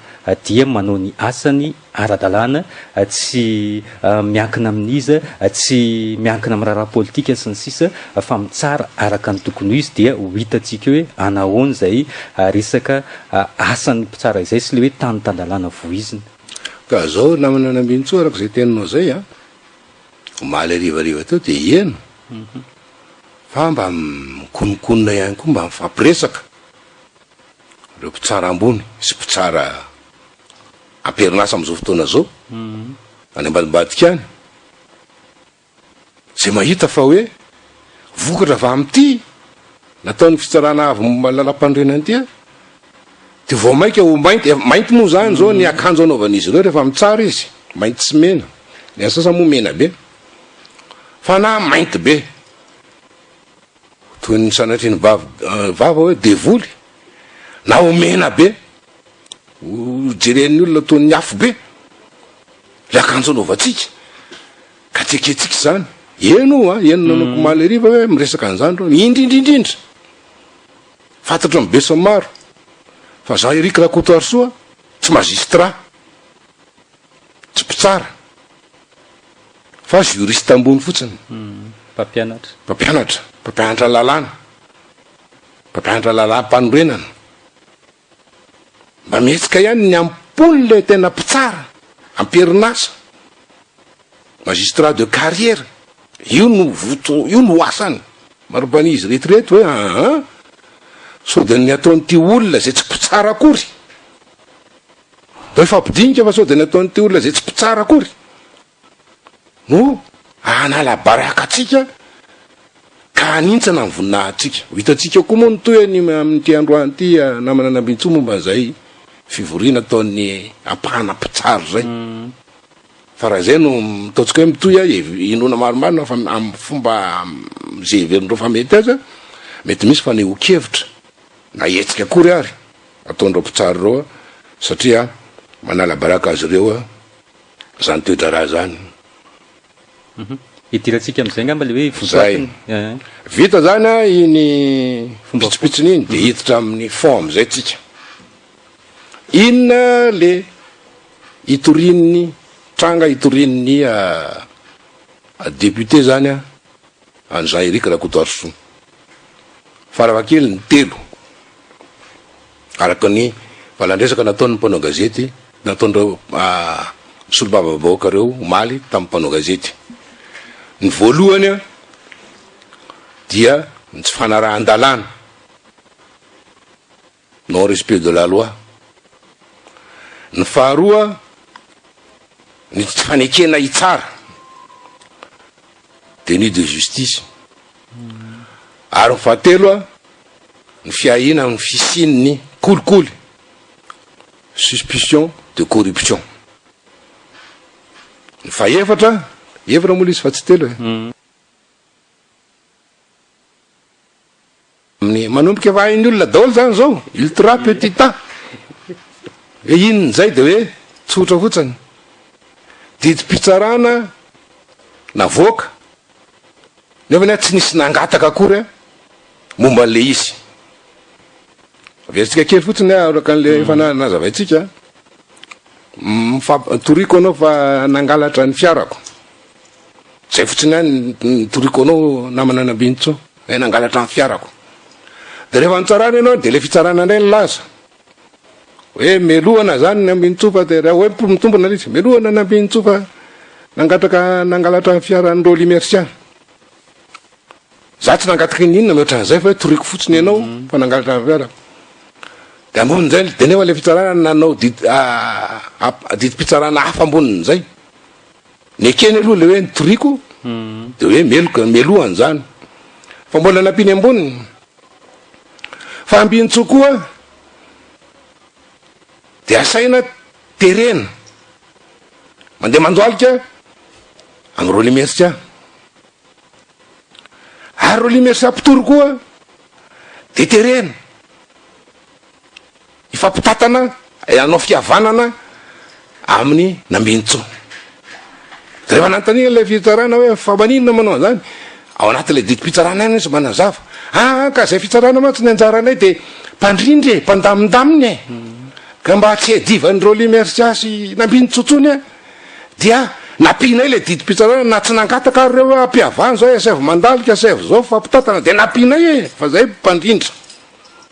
dia manao ny asany ara-dalàna, tsy miankina amin'iza, tsy miankina amin'ny raharaha politika sy ny sisa fa mitsara araka ny tokony ho izy dia ho hitantsika eo hoe anahoana izay resaka asan'ny mpitsara izay sy ilay hoe tany tan-dalàna voizina. Ka zao namana Nambinintsoa araka izay teninao izay an, omaly harivariva teo dia heno fa mba mikononkonona ihany koa mba mifampiresaka Ireo mpitsara ambony sy mpitsara am-perinasa amin'izao fotoana izao, any ambadimbadika any, izay mahita fa hoe vokatra avy amin'ity nataon'ny fitsarana avo momba ny lalàmpanorenana ity dia vao mainka ho mainty, mainty moa izany izao ny akanjo anaovan'izy ireo rehefa mitsara izy, mainty sy mena, ny an'ny sasany moa mena be, fa na mainty be. Toy ny sanatrian'ny vava hoe devoly, na ho mena be, ho jeren'ny olona toy ny afo be, ilay akanjo anaovantsika, ka tsy ekentsika izany. Eny ho'a, eny nanaoko omaly hariva hoe miresaka an'izany ireo, indrindra indrindra, fantatro amin'ny besinimaro, fa Jean Eric Rakotoarisoa tsy magistrat, tsy mpitsara. Fa juriste ambony fotsiny. Mpampianatra. Mpampianatra. Mpampianatra lalàna. Mpampianatra lalàm-panorenana. Mba mihetsika ihany ny am-pony ilay tena mpitsara, am-perinasa. Magistrat de carrière. Io no voto, io no asany. Maromba izy reto reto hoe aa sao dia ny ataon'ity olona izay tsy mpitsara akory. Ndao hifampidinika fa sao dia ny ataon'ity olona izay tsy mpitsara akory no hanala baraka antsika ka hanintsana ny voninahitrika. Ho hitantsika koa moa ny tohiny amin'ity androany ity namana Nambintsoa momba an'izay fivoriana ataon'ny ampahana mpitsara izay. Fa raha izay no ataontsika hoe mitohy, inoana marimarina fa amin'ny fomba izay heverin'ireo fa mety aza, mety misy fanehoan-kevitra na hetsika akory ary. ataon'ireo mpitsara ireo satria manala baraka azy ireo izany toe-draharaha izany. Hidirantsika amin'izay angamba ilay hoe votoatiny. Zay. Vita izany iny pitsopitsony iny dia hiditra amin'ny fond amin'izay tsika. Inona le hitorian'ny tranga hitorian'ny député izany an'i Jean Eric Rakotoarisoa? Farafahakeliny telo. Araka ny valandresaka nataon'ny mpanao gazety, nataon'ireo solombavambahoaka ireo omaly tamin'ny mpanao gazety. Ny voalohany dia ny tsy fanarahan-dalàna, non respect de la loi. Ny faharoa ny tsy fanekena hitsara, déni de justice. Ary ny fahatelo, ny fiahiana amin'ny fisian'ny kolikoly, suspicion de corruption. Ny fahefatra, efatra moa ilay izy fa tsy telo e. Amin'ny manomboka efa hain'ny olona daholo zany zao, ultra petit a. Hoe inona izay dia hoe tsotra fotsiny. Didim-pitsarana navoaka nefa anie tsy nisy nangataka akory a momba an'ilay izy. Averintsika kely fotsiny a araka an'ilay efa nazavaintsika. Mifamp- toriko anao fa nangalatra ny fiarako. Zay fotsiny ihany ny toriko anao namana Nambinintsoa, hoe nangalatra ny fiarako. De rehefa nitsarana ianao de le fitsarana indray nilaza hoe melohana zany Nambinintsoa fa de raha hoe mitombina le izy, melohana Nambinintsoa fa nangatraka nangalatra ny fiaran'i Rolly Mercia. Za tsy nangataka inona mihoatra an'izay fa hoe toriko fotsiny ianao fa nangalatra ny fiarako. De ambonin'izay de nefa le fitsarana nanao didy didim-pitsarana hafa ambonin'izay. Nekeny aloha le hoe nitoriako de hoe meloka, melohany zany. Fa mbola nampiany amboniny. Fa ambinintsoa koa de asaina terena mandeha mandohalika amin'i Rolly Mercia. Ary Rolly Mercia mpitory koa de terena Hifampitantana, hanao fihavanana amin'ny Nambinintsoa. Rehefa nanontaniana ilay fitsarana hoe fa maninona manao an'izany, ao anatin'ilay didim-pitsarana ihany izy manazava, aa ka izay fitsarana mantsy ny anjaranay dia mpandrindra e, mpandamindamina e, ka mba tsy hiadivan'i Rolly Mercia sy Nambinintsoa intsony an, dia nampianay ilay didim-pitsarana na tsy nangataka ary ireo hoe ampihavano izao, asaivo mandalika, asaivo izao, mifampitantana, dia nampianay e, fa izay mpandrindra.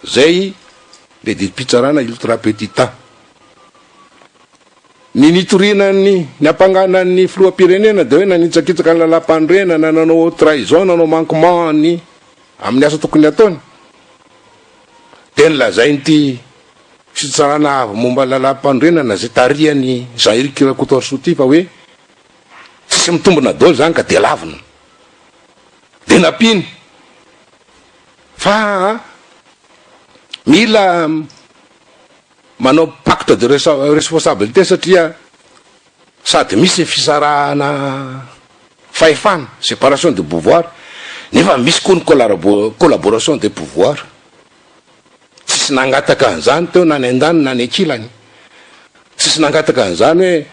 Zay le didim-pitsarana ultra petita. Ny nitoriana ny niampangana ny filoham-pirenena dia hoe nanitsakitsaka ny lalàmpanorenana, nanao haute trahison, nanao manquement ny amin'ny asa tokony hataony. Dia nolazain'ity fitsarana avo momba ny lalàmpanorenana izay tarihan'i Jean Eric Rakotoarisoa ity fa hoe tsisy mitombina daholo izany ka dia lavina. Dia nampiany. Fa mila manao pacte de responsabilité satria sady misy ny fisarahana fahefana, séparation de pouvoir, nefa misy koa ny collaboration de pouvoir. Tsisy nangataka an'izany teo na ny andaniny na ny ankilany. Tsisy nangataka an'izany hoe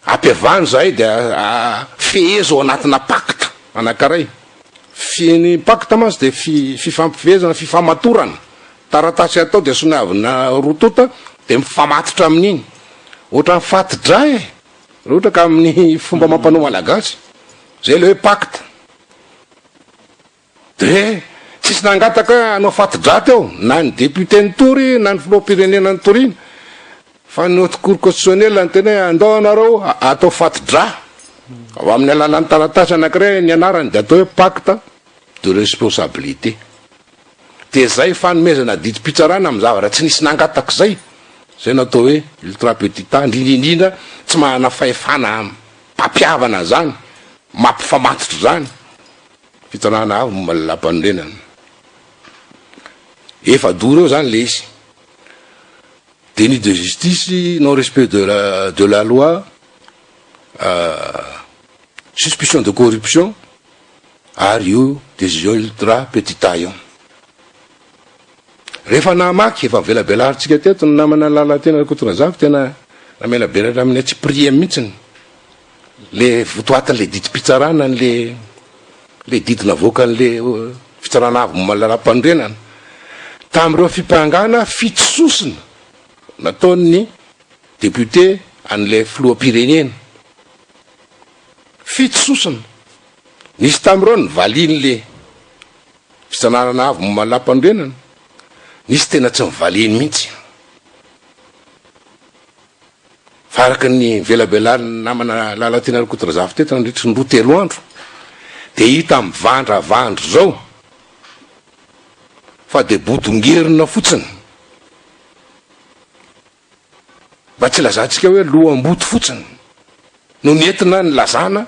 ampihavano zahay dia fehezo ao anatina pacte anankiray. Fi, ny pacte mantsy dia fi, fifampifehezana, fifamatorana. Taratasy atao dia soniavina roa tonta dia mifamatotra amin'iny. Ohatran'ny fati-drà e! Raha ohatra ka amin'ny fomba amam-panao malagasy. Izay ilay hoe pacte. Dia tsisy nangataka hoe hanao fati-drà teo, na ny député nitory na ny filoham-pirenena nitoriana. Fa ny haute cour constitutionnelle niteny hoe andao ianareo atao fati-drà. Ao amin'ny alalan'ny taratasy anankiray ny anarany dia atao hoe pacte de responsabilité. Dia izay fanomezana didim-pitsarana amin'ny zavatra tsy nisy nangataka izay, izay no atao hoe ultra petita, indrindra indrindra tsy manana fahefana mpampihavana izany, mampifamatotra izany. Fitsarana avo momba ny lalàmpanorenana. Efa-doro eo izany ilay izy. Déni de justice, non respect de la de la loi, suspicion de corruption ary io décision ultra petita io. Rehefa namaky, efa novelabelarintsika teto ny namana Lalatiana Rakotonazafy tena namelabelatra amin'ny antsipiriany mihitsiny le votoatin'le didim-pitsarana an'le le didy navoakan'le fitsarana avo momba ny lalàmpanorenana tamin'ireo fimpangana fito sosona nataon'ny député an'ilay filoham-pirenena. Fito sosona. Nisy tamin'ireo nivalian'le fitsanarana avo momba ny lalàmpanorenana, nisy tena tsy nivaliany mihitsy. Fa araka ny novelabelarin'ny namana Lalatiana Rakotorazafy teto nandritry ny roa telo andro dia hita mivandravandra izao fa dia bodongerona fotsiny. Mba tsy ilazantsika hoe loham-boto fotsiny no nentina nilazana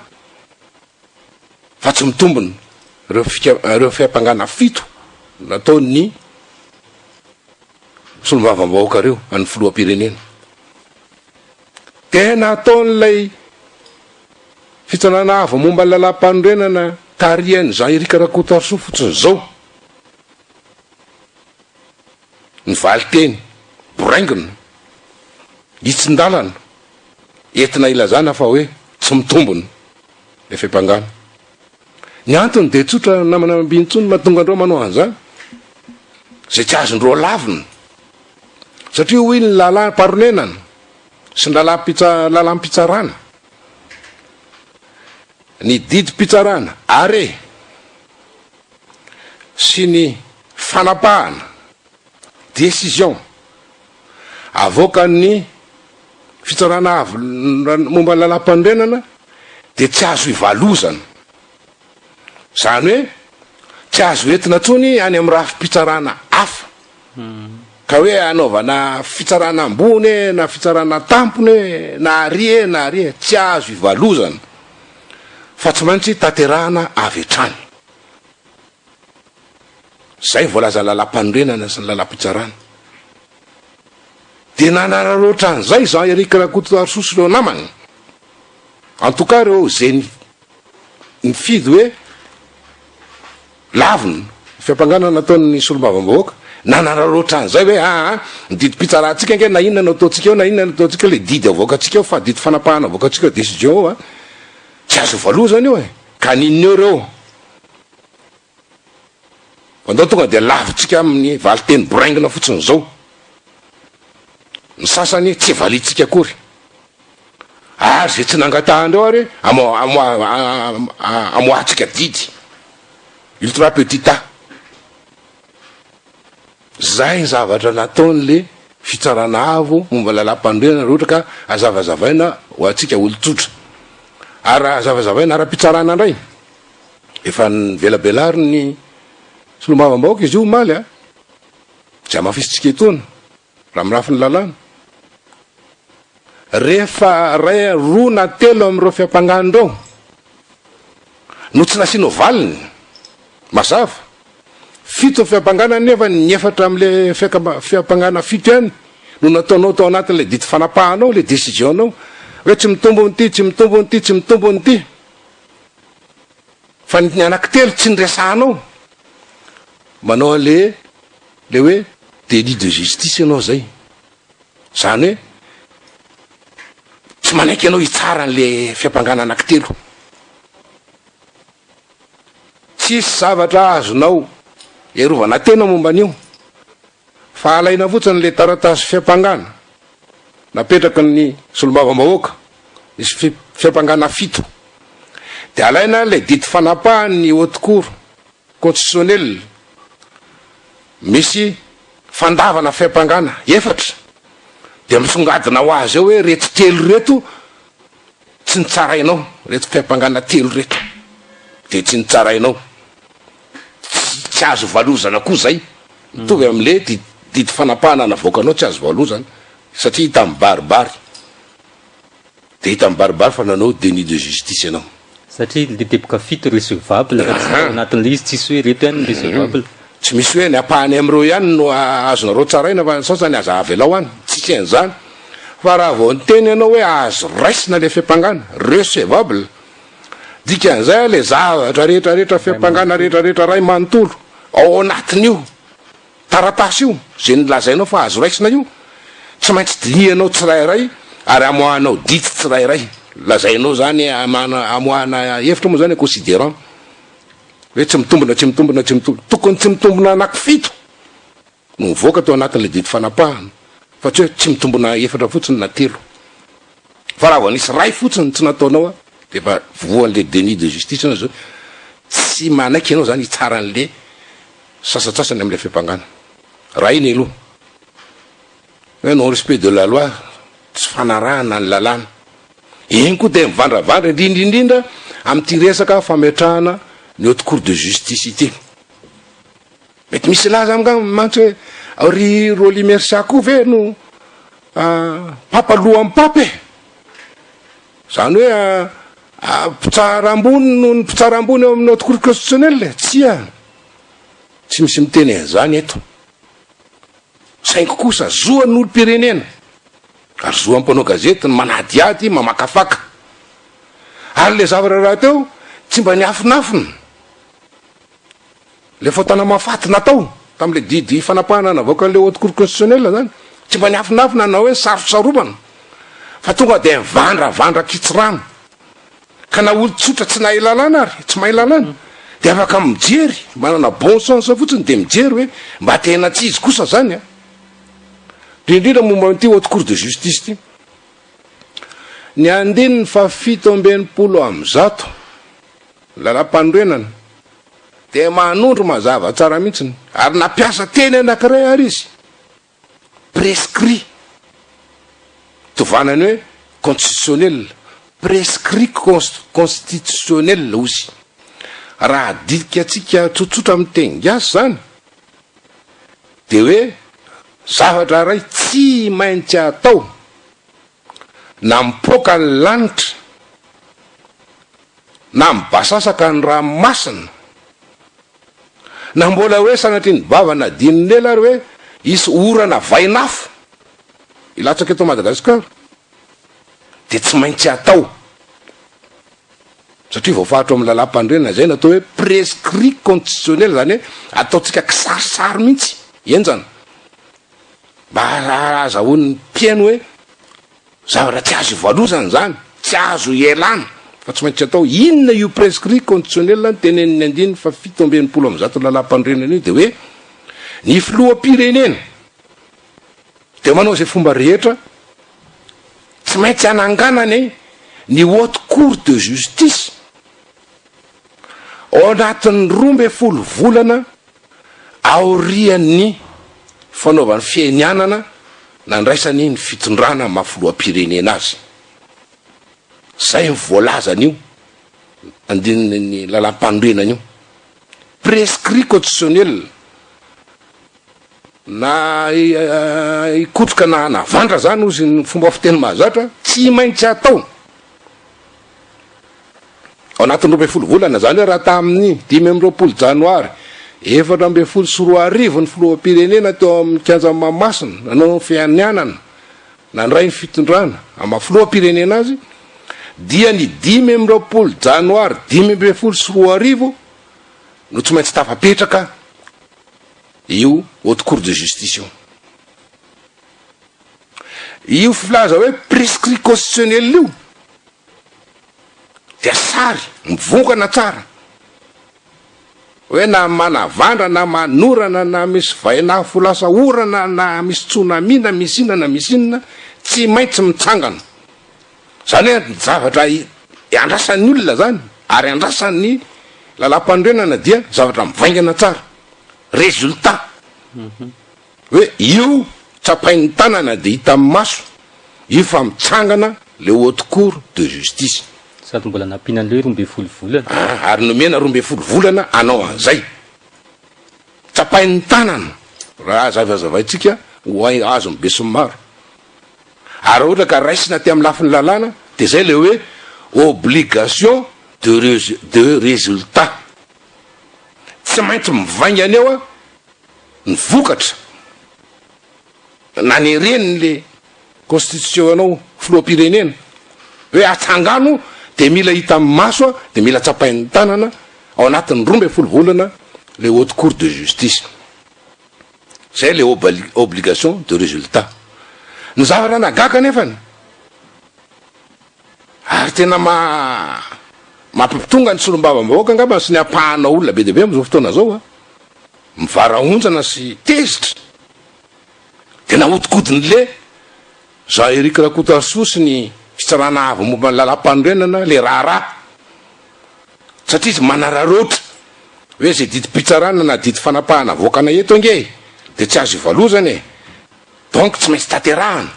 fa tsy mitombina ireo fika ireo fiampangana fito. nataon'ny solombavambahoaka ireo an'ny filoham-pirenena. Tena ataon'ilay fitsarana avo momba ny lalàmpanorenana tarihan'i Jean Eric Rakotoarisoa fotsiny izao ny valinteny boraingina, hitsin-dalana entina ilazana fa hoe tsy mitombina ilay fiampangana. Ny antony dia tsotra namana Ambinintsoa ny mahatonga andreo manao an'izany, izay tsy azondreo lavina satria hoy ny lalàm-paronenana sy ny lalàm-pitsarana, ny didim-pitsarana, arrêt, sy ny fanapahana, décision, avoakan'ny Fitsarana Avo momba ny Lalàmpanorenana dia tsy azo ivalozana. Izany hoe tsy azo entina intsony any amin'ny rafi-pitsarana hafa. Ka hoe hanaovana fitsarana ambony e, na fitsarana tampony e, na ary e, na ary e, tsy azo ivalozana fa tsy maintsy tanterahana avy hatrany. Izay voalazan'ny lalàmpanorenana sy ny lalàmpitsarana. Dia nanararaotra an'izay Jean Eric Rakotoarisoa sy ireo namany. En tout cas ireo izay nifidy hoe lavina ny fiampangana nataon'ny solombavambahoaka, nanararaotra an'izay hoe aa ny didim-pitsarantsika ange na inona no ataontsika eo na inona no ataontsika eo, ilay didy avoakantsika eo fa didy fanapahana avoakantsika eo, décision eo a, tsy azo valozana io e, ka n'inona eo ireo. Andao tonga dia lavintsika amin'ny valinteny boraingina fotsiny izao. Ny sasany tsy valiantsika akory. Ary izay tsy nangatahan'ireo ary amoahantsika didy. Ultra petit a. Izay ny zavatra nataon'le fitsarana avo momba ny lalàmpanorenana raha ohatra ka hazavazavaina ho antsika olon-tsotra. Ary raha hazavazavaina ara-pitsarana indray, Efa novelabelarin'ny solombavambahoaka izy io omaly a! Izay hamafisintsika etoana, raha mirafy ny lalàna. Rehefa iray, roa na telo amin'ireo fiampangana ireo no tsy nasianao valiny mazava, fito ny fiampangana nefa ny efatra amin'ilay fiampangana fito ihany no nataonao tao anatin'ilay didy fanapahanao, ilay décision-nao, hoe tsy mitombona ity, tsy mitombona ity, tsy mitombona ity. Fa ny anankitelo tsy niresahanao, manao an'le le hoe délit de justice ianao zay. Zany hoe tsy manaiky ianao hitsara an'le fiampangana anankitelo. Tsisy zavatra azonao iarovana tena momba an'io. Fa alaina fotsiny le taratasy fiampangana napetraky ny solombavambahoaka, misy fiampangana fito, de alaina le didy fanapahan'ny haute cour constitutionnelle misy fandavana fiampangana efatra, de misongadina ho azy eo hoe reto telo reto tsy nitsarainao, reto fiampangana telo reto de tsy nitsarainao. Tsy azo valozana koa zay. Mitovy amle didy fanapahana navoakanao tsy azo valozana satria hita mibaribary. De hita mibaribary fa nanao déni de justice ianao. Satria le teboka fito recevable fa tsy tao anatin'le izy tsisy hoe reto ihany ny recevable. Tsy misy hoe ny ampahany amin'ireo ihany no azonareo tsaraina fa ny sasany aza avelao any. Tsisy an'izany. Fa raha vao niteny ianao hoe azo raisina le fiampangana, recevable, Dikan'izay le zavatra rehetra rehetra fiampangana rehetra rehetra ray manontolo ao anatin'io taratasy io izay nolazainao fa azo raisina io tsy maintsy dinihanao tsirairay ary amoahanao didy tsirairay lazainao zany amoahana hevitra moa zany considerant hoe tsy mitombina tsy mitombina tsy mitombina tokony tsy mitombina anaky fito no mivoaka tao anatin'ilay didy fanapahana fa tsy hoe tsy mitombina efatra fotsiny na telo fa raha vao nisy ray fotsiny tsy nataonao a de efa voan'le déni de justice ianao zao tsy manaiky ianao zany hitsara an'le sasantsasany amin'ilay fiampangana raha iny aloha hoe non respect de la loi tsy fanarahana ny lalàna iny koa de mivandravandra indrindra indrindra amin'ity resaka fametrahana ny haute cour de justice ity. Mety misy hilaza angamba mantsy hoe ry Rolly Mercia koa ve no papa lohan'ny papa e? Izany hoe mpitsara ambony noho ny mpitsara ambony ao amin'ny Haute Cour Constitutionnelle e? Tsia. Tsy misy miteny an'izany eto. Saingy kosa zo an'ny olom-pirenena ary zo an'ny mpanao gazety ny manadihady, mamakafaka. Ary ilay zavatra rahateo tsy mba niafinafina. Ilay fahotana mahafaty natao tamin'ilay didy fanapahana navoakan'ilay Haute Cour Constitutionnelle zany, tsy mba niafinafina na hoe nisarotsaromana fa tonga dia nivandravandra kitsirano. Ka na olon-tsotra tsy nahay lalàna ary, tsy mahay lalàna, dia afaka mijery, manana bon sens fotsiny dia mijery hoe mba tena tsy izy kosa zany an! Indrindra indrindra momba an'ity Haute Cour de Justice ity. Ny andininy faha-167 Lalàmpanorenana dia manondro mazava tsara mihitsy ary nampiasa teny anankiray ary izy, prescrit, tovanany hoe constitutionnel, prescrit constitutionnel hozy. Raha adika-tsika tsotsotra amin'ny teny gasy izany dia hoe zavatra iray tsy maintsy atao na mipoaka ny lanitra na mibasasaka ny ranomasina, na mbola hoe sanatria ny vava nadinon'ny ela ary hoe hisy orana vainafo hilatsaka eto Madagasikara dia tsy maintsy atao satria voafaritra ao amin'ny lalàmpanorenana izay no atao hoe prescrit constitutionnel, izany hoe ataontsika kisarisary mihitsy, henjana mba ahazahoan'ny mpihaino hoe Zavatra tsy azo ivalozana izany, tsy azo ialana fa tsy maintsy atao. Inona io prescrit constitutionnel tenenin'ny andininy faha 167 lalàmpanorenana io dia hoe ny filoham-pirenena dia manao izay fomba rehetra tsy maintsy hananganany ny haute cour de justice ao anatin'ny 12 volana Aorian'ny fanaovany fianianana nandraisany ny fitondrana maha filoham-pirenena azy. Izay ny voalazan'io andinin'ny lalàmpanorenana io. Prescrit constitutionnel na hikotroka na hanavandra izany hozy ny fomba fiteny mahazatra, tsy maintsy atao. Ao anatin'ny 12 volana, izany hoe raha tamin'ny 25 janoary 2014 ny filoham-pirenena teo amin'ny kianjan'i Mahamasina nanao ny fianianana nandray ny fitondrana amin'ny maha filoham-pirenena azy dia ny 25 janoary 2015 no tsy maintsy tafapetraka io Haute Cour de Justice io. Io filaza hoe prescrit constitutionnel io dia sary mivongana tsara hoe na manavandra na manorana na misy vainafo lasa orana na misy tsunami na misy inona na misy inona tsy maintsy mitsangana. Zany hoe ny zavatra andrasan'ny olona zany ary andrasan'ny lalàmpanorenana dia zavatra mivaingana tsara, résultat. Hoe io tsapain'ny tanana dia hitan'ny maso io fa mitsangana le haute cour de justice. Sady mbola nampiana an'ilay hoe 12 volana. Ah, ary nomena 12 volana hanao an'izay. Tsapain'ny tanana raha azavazavaintsika ho azon'ny besinimaro. Ary raha ohatra ka raisina aty amin'ny lafiny lalàna dia izay ilay hoe obligation de de résultat. Tsy maintsy mivaingana eo ny vokatra nanereny le constitution anao filoham-pirenena hoe atsangano de mila hita amin'ny maso de mila tsapain'ny tanana ao anatin'ny 12 volana le haute cour de justice. Zay le obligation de résultat. Ny zavatra nahagaga anefany ary tena ma mampitonga ny solombavambahoaka angamba sy ny ampahana olona be dia be amin'izao fotoana izao a, mivarahontsana sy tezitra dia nahodinkodin'le Jean Eric Rakotoarisoa sy ny fitsarana avo momba ny lalàmpanorenana le raharaha satria izy manararaotra hoe izay didim-pitsarana na didy fanapahana avoakanay eto ange dia tsy azo ivalozana e, donc tsy maintsy tanterahana.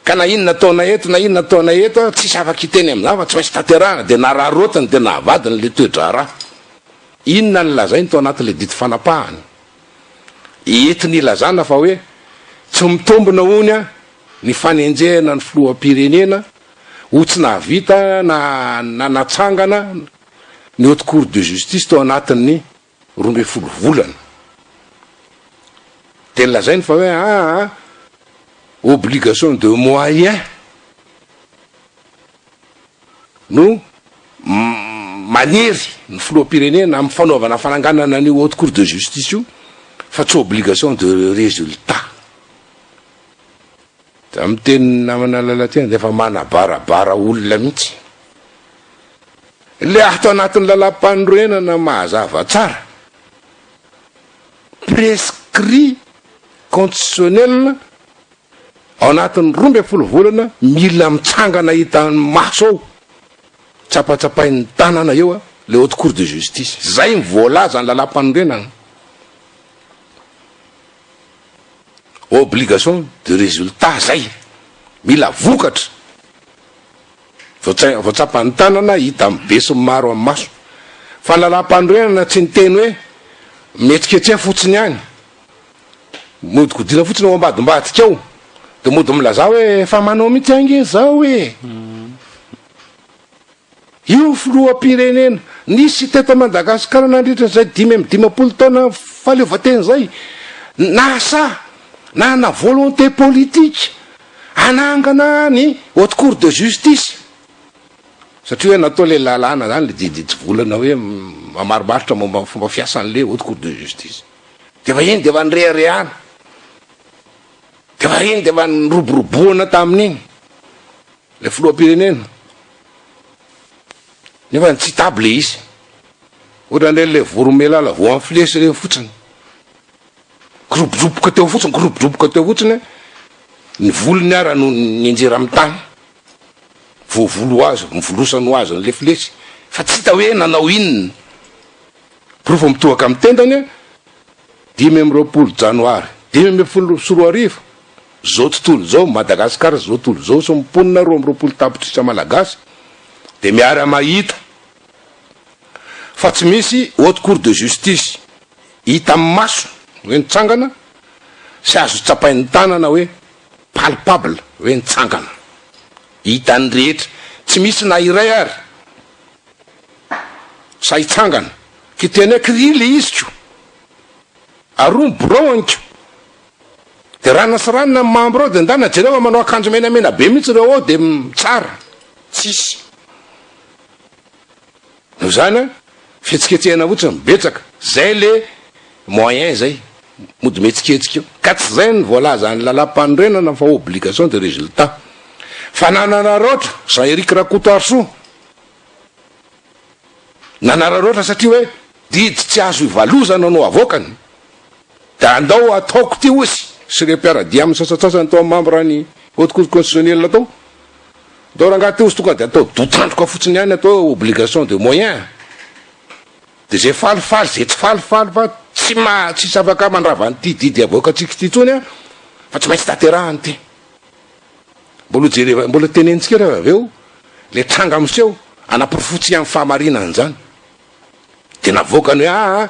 Ka na inona ataonay eto na inona ataonay eto tsisy afaka hiteny amin'izany fa tsy maintsy tanterahana dia nararaotiny dia navadiny le toe-draharaha. Inona no lazainy tao anatin'ilay didy fanapahana? Entiny ilazana fa hoe tsy mitombina hono ny fanenjehana ny filoham-pirenena ho tsy nahavita na nanatsangana ny haute cour de justice tao anatin'ny 12 volana. Dia lazainy fa hoe aa obligation de moyen no manery ny filoham-pirenena amin'ny fanaovana fananganana an'io haute cour de justice io fa tsy obligation de résultat. Dia amin'ny tenin'ny namana Lalatiana dia efa manabarabara olona mihitsy. Ilay ato anatin'ny lalàmpanorenana mazava tsara, prescrit constitutionnel ao anatin'ny 12 volana mila mitsangana hitan'ny maso ao, tsapatsapain'ny tanana eo le haute cour de justice. Zay ny voalazan'ny lalàmpanorenana. Obligation de résultat zay, mila vokatra voatsapan'ny tanana, hitan'ny be sy ny maro amin'ny maso. Fa ny lalàmpanorenana tsy niteny hoe mihetsiketseha fotsiny ihany, mihodinkodina fotsiny ao ambadimbadika ao, de mody milazà hoe efa manao mihitsy ange zao e! Io filoham-pirenena nisy teto Madagasikara nandritra izay 55 taona fahaleovantena izay, nahasahy nanana volonté politique hanangana ny haute cour de justice, satria hoe natao ilay lalàna izany, ilay didy hitsivolana hoe mamarimaritra momba ny fomba fiasan'ilay haute cour de justice. Dia efa iny dia efa nireharehana, dia efa iny dia efa niroboroboana tamin'iny. Ilay filoham-pirenena nefa tsy table le izy. Ohatran'ireny le voromailala voan'ny flesy ireny fotsiny. Kirobodroboka teo fotsiny, kirobodroboka teo fotsiny, ny volony ara no nianjera amin'ny tany. Voavolo ho azy, mivolosany ho azy an'ilay flesy. Fa tsy hita hoe nanao inona. Porofo mitohaka amin'ny tendany, 25 janoary 2015, Zao tontolo izao, Madagascar zao tontolo izao sy ny mponina 22 tapitrisa Malagasy dia miara mahita fa tsy misy haute cour de justice hita amin'ny maso hoe nitsangana sy azo tsapain'ny tanana hoe palpable hoe nitsangana hitan'ny rehetra tsy misy na iray ary sahy hitsangana kiteny hoe kry le izy ko aroa ny birao any ko De ranona sy ranona ny membre ao de ndana jereo fa manao akanjo menamena be mihitsy ireo ao de tsara tsisy noho izany an fihetsiketsehana fotsiny betsaka zay le moyen zay mody mihetsiketsika eo ka tsy zay ny voalazan'ny lalam-panorenana fa obligation de résultat fa nanararaotra Jean Eric Rakotoarisoa Nanararaotra satria hoe didy tsy azo ivalozana no avoakany. Dia andao ataoko ity hozy sy ireo mpiara-dia aminy sasantsasany tao amin'ny membre ny haute cour constitutionnelle tao. Andao rangahy ity hozy tonga dia atao dotandroka fotsiny ihany atao hoe obligation de moyen. Dia izay faly faly, izay tsy faly faly fa tsy maha tsisy afaka mandrava an'ity didy avoakantsika ity intsony an, fa tsy maintsy tanterahana ity. Mbola ho jereva, mbola tenenintsika rehefa avy eo le tranga miseho anaporofotsika ny fahamarinan'izany. Dia navoakany hoe aa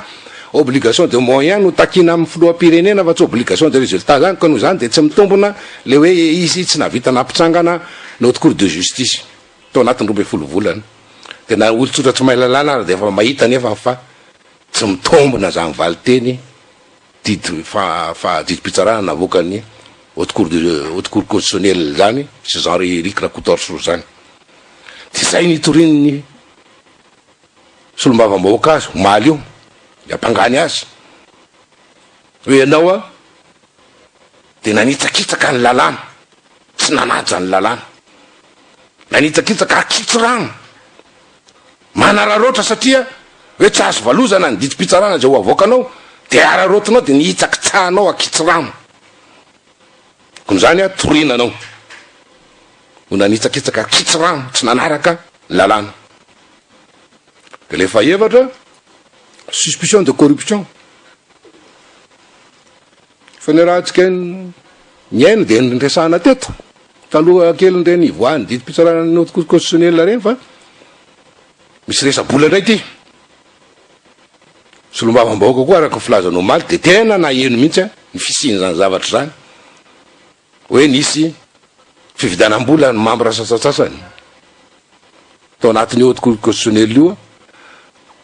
obligation de moyen no takiana amin'ny filoham-pirenena fa tsy obligation de résultat zany ka noho izany dia tsy mitombina le hoe izy tsy nahavita nampitsangana ny haute cour de justice tao anatin'ny 12 volana. Dia na olon-tsotra tsy mahay lalàna ary dia efa mahita anefa fa tsy mitombina izany valin-teny didy fa fa didim-pitsarana navoakan'ny haute cour de haute cour constitutionnelle izany sy Jean Eric Rakotoarisoa izany. Dia izay nitorian'ny solombavambahoaka azy omaly io, niampangany azy hoe ianao a dia nanitsakitsaka ny lalàna, tsy nanaja ny lalàna, nanitsakitsaka akitsirano. Manararaotra satria hoe tsy azo valozana ny didim-pitsarana izay ho avoakanao dia araraotinao dia ny hitsakitsahanao akitsirano. Koa izany aho toriana anao ho nanitsakitsaka akitsirano tsy nanaraka ny lalàna. Dia ilay fahefatra, suspicion de corruption. Fa ny rahantsika nihaino dia niresahana teto taloha kelin'ireny hivoahan'ny didim-pitsarana ny haute cour constitutionnelle ireny fa misy resa-bola indray ity. Solombavambahoaka koa araka ny filazany omaly dia tena naheno mihitsy ny fisian'izany zavatra izany hoe nisy fividianam-bola ny mambra sasantsasany tao anatin'io haute cour constitutionnelle io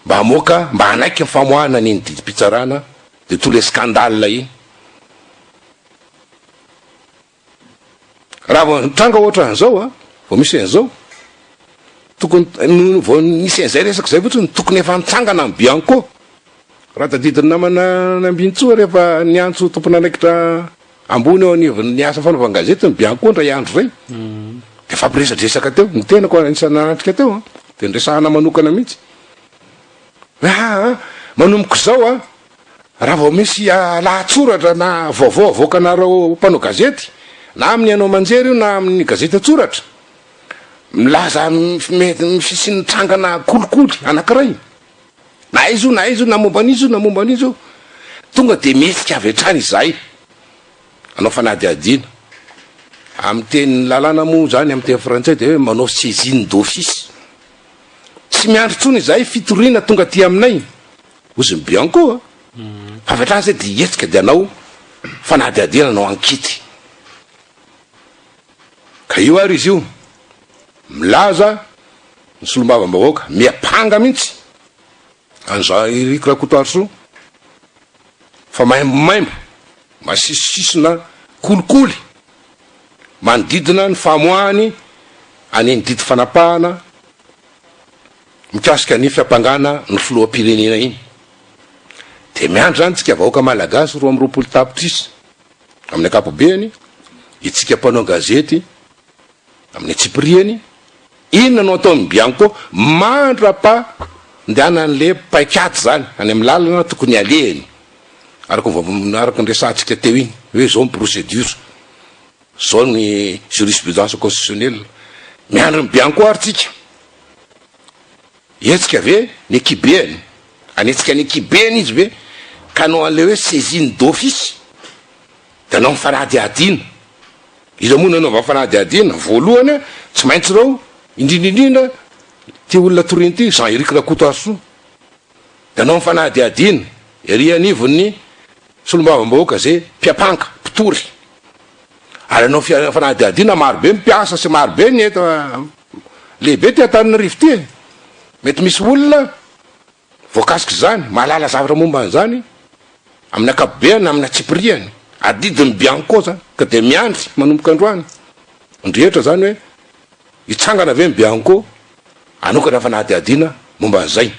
mba hamoaka mba hanaiky ny famoahana an'iny didim-pitsarana de tous les scandales iny. Raha vao nitranga ohatran'izao an, vao misy an'izao, tokony, no vao nisy an'izay resaka izay fotsiny, tokony efa nitsangana ny Bianco. Raha tadidin'ny namana Nambintsoa rehefa niantso tompon'andraikitra ambony eo anivon'ny asa fanaovan-gazety ny Bianco indray andro izay, dia nifampiresadresaka teo, ny tenako anisan'ny nanatrika teo an, dia niresahana manokana mihitsy hoe aa manomboka izao an, raha vao misy lahatsoratra na vaovao avoakanareo mpanao gazety, na amin'ny haino aman-jery io na amin'ny gazety an-tsoratra, milaza mety fisian'ny trangana kolikoly anankiray, Na aiza io na aiza io, na momba an'iza io na momba an'iza io, tonga dia mihetsika avy hatrany izahay hanao fanadihadiana. Amin'ny tenin'ny lalàna moa izany, amin'ny teny frantsay dia hoe manao saisine d'office. Tsy miandry intsony izahay fitoriana tonga aty aminay, hozy ny Bianco a! Fa avy hatrany izay dia hihetsika dia hanao fanadihadiana, hanao ankety. Ka io ary izy io, milaza ny solombavambahoaka, miampanga mihitsy an'i Jean Eric Rakotoarisoa fa maimbomaimbo, masisisisina kolikoly manodidina ny famoahany an'iny didy fanapahana mikasika ny fiampangana ny filoham-pirenena iny. Dia miandry izany tsika vahoaka malagasy 22 tapitrisa amin'ny ankapobeny, itsika mpanao gazety Amin'ny antsipiriany, inona no ataon'ny Bianco mandra-pandehanan'ilay paikady izany any amin'ny lalana tokony halehany, araka ny vaovao araka ny resahantsika teo iny, hoe izao ny procédure, izao ny jurisprudence constitutionnelle. Miandry ny Bianco ary tsika. Hetsika ve ny ekibeany? Hanetsika ny ekibeany izy ve ka hanao an'ilay hoe saisine d'office? Dia hanao ny fanadihadiana. Iza moa no anaovany fanadihadiana? Voalohany, tsy maintsy ireo, indrindra indrindra ity olona toriana ity, Jean Eric Rakotoarisoa. Dia hanao ny fanadihadiana ery anivon'ny solombavambahoaka izay mpiampanga, mpitory. Ary hanao fanadihadiana marobe ny mpiasa sy marobe ny eto lehibe ity Antananarivo ity e. Mety misy olona Voakasik'izany, mahalala zavatra momba an'izany amin'ny ankapobeny na amin'ny antsipiriany. Adidin'ny Bianco izany, ka dia miandry manomboka androany ny rehetra izany hoe hitsangana ve ny Bianco hanokatra fanadihadiana momba an'izay.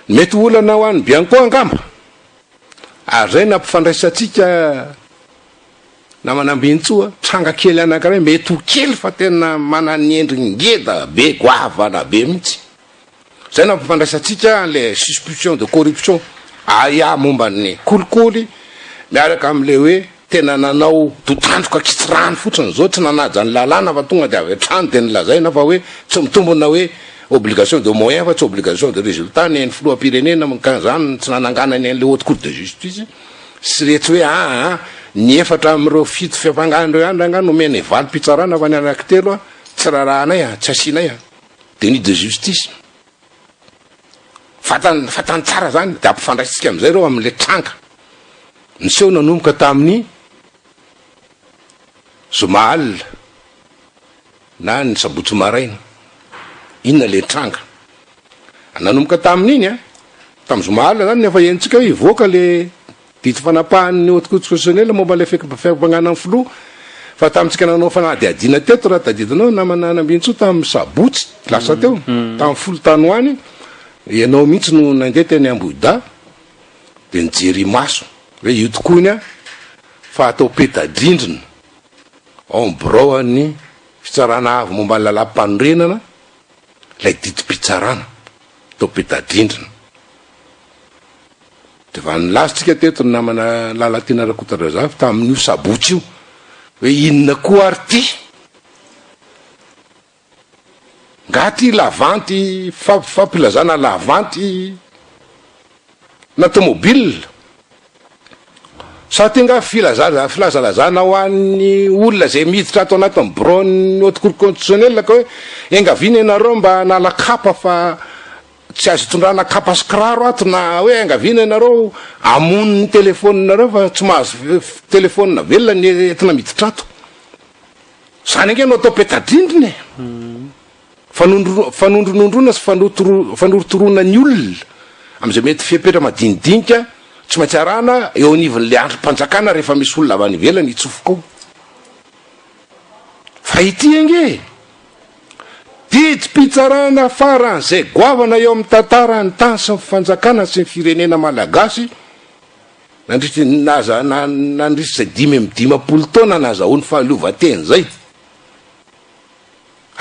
Ny mety ho olana ho an'ny Bianco angamba, ary izay no nampifandraisantsika namana Ambinintsoa, tranga kely anankiray mety ho kely fa tena manana ny endriny ngeda be, goavana be mihitsy. Izay no ampifandraisantsika an'ilay suspicion de corruption, ahiahy momba ny kolikoly, miaraka amin'ilay hoe tena nanao dotandroka kitsirano fotsiny izao, tsy nanaja ny lalàna fa tonga dia avy hatrany dia nolazaina fa hoe tsy mitombina hoe obligation de moyen fa tsy obligation de résultat ny an'ny filoham-pirenena ka izany tsy nananganany an'ilay haute cour de justice sy iretsy hoe aa ny efatra amin'ireo fito fiampangana ireo ihany rangahy no omenay valim-pitsarana fa ny anankitelo tsy raharahanay a, tsy asianay a. Déni de justice. Fantany, fantany tsara zany, de ampifandraisintsika amizay reo amle tranga niseho nanomboka tamin'ny zoma alina na ny sabotsy maraina. Inona le tranga? Nanomboka tamin'iny an, tamin'ny zoma alina zany efa henontsika hoe hivoaka le Didy fanapahan'ny Haute Cour Constitutionnelle momba ilay fiampangana ny filoha fa tamintsika nanao fanadihadiana teto raha tadidinao namana Nambintsoa tamin'ny sabotsy lasa teo tamin'ny 10 tany ho any ianao mihitsy no nandeha teny Ambohidahy dia nijery imaso hoe io tokoa iny fa atao peta-drindrina ao amin'ny birao an'ny fitsarana avo momba ny lalàm-panorenana ilay didim-pitsarana atao peta-drindrina. Dia efa nilaza tsika teto ny namana Lalatiana Rakotondrazafy tamin'io sabotsy io hoe inona koa ary ty? Nga ty lavanty fampilazana lavanty na tomobile? Sa ty nga filazana filazalazana ho an'ny olona izay miditra ato anatin'ny biraon'ny haute cour constitutionnelle ka hoe engaviana ianareo mba hanala kapa fa Tsy azo itondrana kapa sy kiraro ato na hoe iangaviana ianareo hamono ny telefaoninareo fa tsy mahazo telefaonina velona ny entina miditra ato. Izany ange no atao peta-drindrina e! Fanondronondrona sy fanorotoroana ny olona amin'izay mety fepetra madinidinika tsy maintsy arahana eo anivon'ilay andrim-panjakana rehefa misy olona avy any ivelany hitsofoka ao. Fa ity ange e! Didim-pitsarana faran'izay goavana eo amin'ny tantaran'ny tany sy ny fanjakana sy ny firenena malagasy nandritry ny naza nandritry izay 55 taona nazahoany fahaleovantena izay.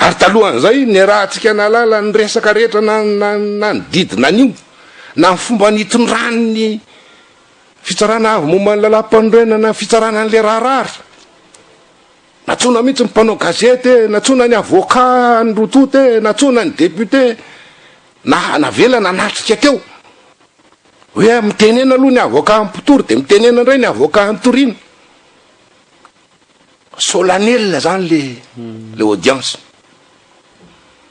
Ary talohan'izay, niarahantsika nahalala ny resaka rehetra nanodidina an'io, na ny fomba nitondran'ny fitsarana avo momba ny lalàmpanorenana ny fitsarana an'ilay raharaha ary. Nantsoina mihitsy ny mpanao gazety e, nantsoina ny avocat ny roa tonta e, nantsoina ny député, na navela nanatrika teo. Hoe mitenena aloha ny avocat mpitory dia mitenena indray ny avocat nitoriana. Solennel zany le le audience.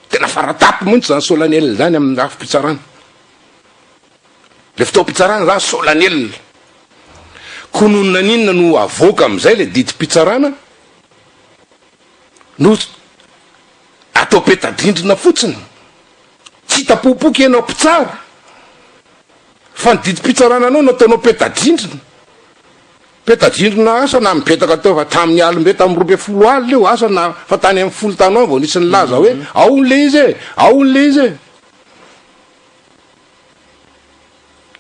Tena faratapony mihitsy zany solennel zany amin'ny rafi-pitsarana. Le fotoam-pitsarana zany solennel. Koa noho ny naninona no avoaka amin'izay le didim-pitsarana no atao peta-drindrina fotsiny. Tsy hita popoka ianao mpitsara fa ny didim-pitsarana anao no ataonao peta-drindrina. Peta-drindrina asa na mipetaka teo fa tamin'ny alim-be tamin'ny 12 alina io asa na fa tany amin'ny 10 tany ho any vao nisy nilaza hoe ao hono le izy e, ao hono le izy e.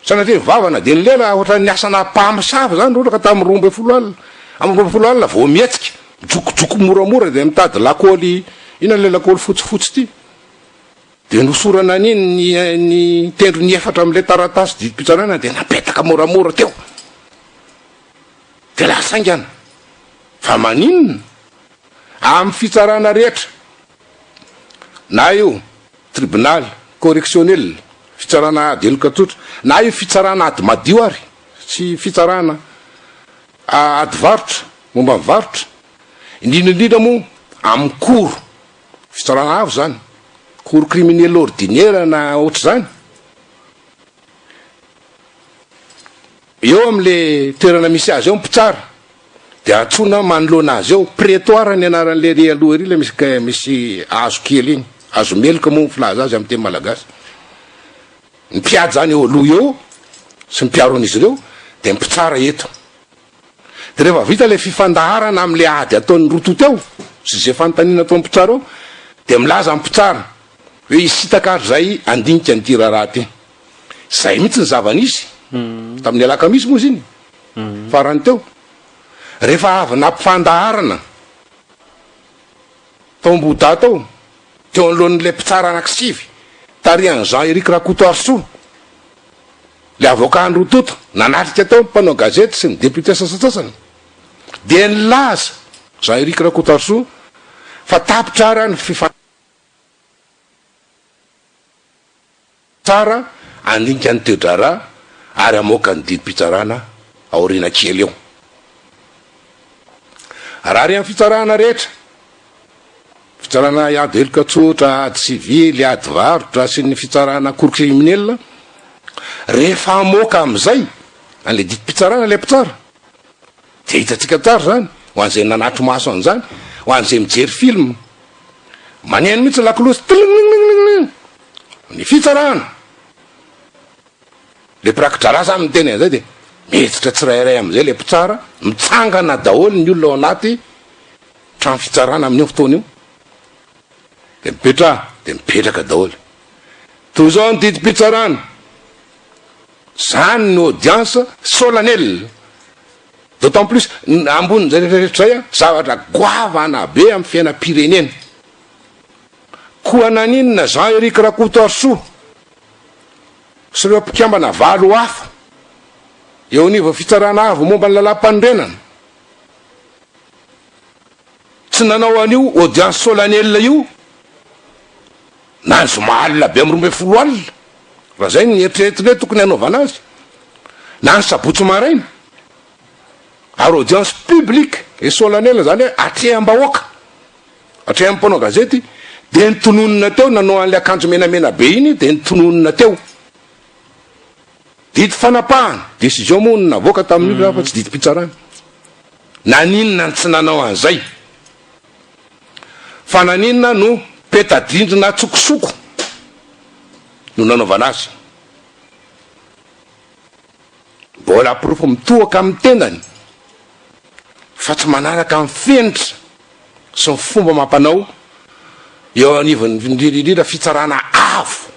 Sanatria ny vava na dia ny lela ohatran'ny asana mpamosavy zany raha ohatra ka tamin'ny 12 alina. Amin'ny 12 alina vao mihetsika, mijokojoko moramora dia mitady lakôly, inona ilay lakôly fotsifotsy ity? Dia nosorana an'iny ny ny tendrony efatra amin'ilay taratasy didim-pitsarana dia napetaka moramora teo. Dia lasa haingana. Fa maninona? Amin'ny fitsarana rehetra, na io tribunal correctionnel, fitsarana ady heloka tsotra, na io fitsarana ady madio ary, sy fitsarana ady varotra, momba ny varotra, indrindra indrindra moa amin'ny cour, fitsarana avo izany, cour criminelle ordinaire na ohatr'izany, eo amin'le toerana misy azy eo ny mpitsara, dia antsoina manoloana azy eo, prétoire ny anaran'le ery aloha ery, le misy misy hazo kely iny, hazo meloka moa ny filaza azy amin'ny teny malagasy. Ny mpiady zany eo aloha eo sy ny mpiaro an'izy ireo dia ny mpitsara eto. Dia rehefa vita ilay fifandaharana amin'ilay ady ataon'ny roa tonta eo sy izay fanontaniana ataon'ny mpitsara eo dia milaza ny mpitsara hoe hisintaka ary izay handinika an'ity raharaha ity. Izay mihitsy ny zava-nisy tamin'ny alakamisy moa izy iny farany teo. Rehefa avy nampifandaharana tao Ambohidahy tao, teo anoloan'ilay mpitsara anankisivy tarihan'i Jean Eric Rakotoarisoa, ilay avocat an'i Rototo, nanatrika tao ny mpanao gazety sy ny député sasantsasany, dia nilaza Jean Eric Rakotoarisoa fa tapitra ary ny fifandaharana. Tsara handinika ny toe-draharaha ary hamoaka ny didim-pitsarana aoriana kely eo. Rary amin'ny fitsarana rehetra, fitsarana ady heloka tsotra, ady sivily, ady varotra sy ny fitsarana cour criminelle, rehefa hamoaka amin'izay an'ilay didim-pitsarana ilay mpitsara dia hitantsika tsara izany ho an'izay nanatri-maso an'izany, ho an'izay mijery film, maneno mihitsy ny lakolosy tling-ling-ling-ling. Ny fitsarana! Le mpiraki-draharaha zany miteny an'izay de miditra tsirairay am'izay le mpitsara, mitsangana daholo ny olona ao anaty trano fitsarana amin'io fotoana io, de mipetraha, de mipetraka daholo. Toy izao ny didim-pitsarana, zany ny audience solennelle, d'autant plus ambonin'izay rehetra rehetra izay an, zavatra goavana be amin'ny fiainam-pirenena. Koa naninona Jean Eric Rakotoarisoa sy ireo mpikambana valo hafa eo anivon'ny Fitsarana Avo momba ny Lalàmpanorenana tsy nanao an'io audience solennelle io na ny zoma alina be amin'ny 12 alina, raha izay no eritreretina hoe tokony hanaovana azy, na ny sabotsy maraina, ary audience publique et solennelle izany hoe atreham-bahoaka. Hatreo amin'ny mpanao gazety dia nitononina teo nanao an'ilay akanjo menamena be iny dia nitononina teo. Didy fanapahana, décision moa no navoaka tamin'io fa tsy didim-pitsarana. Naninona no tsy nanao an'izay? Fa naninona no peta-drindrina an-tsokosoko no nanaovana azy? Mbola porofo mitohaka amin'ny tenany fa tsy manaraka ny fenitra. sy ny fomba amam-panao eo anivon'ny indrindra indrindra fitsarana avo,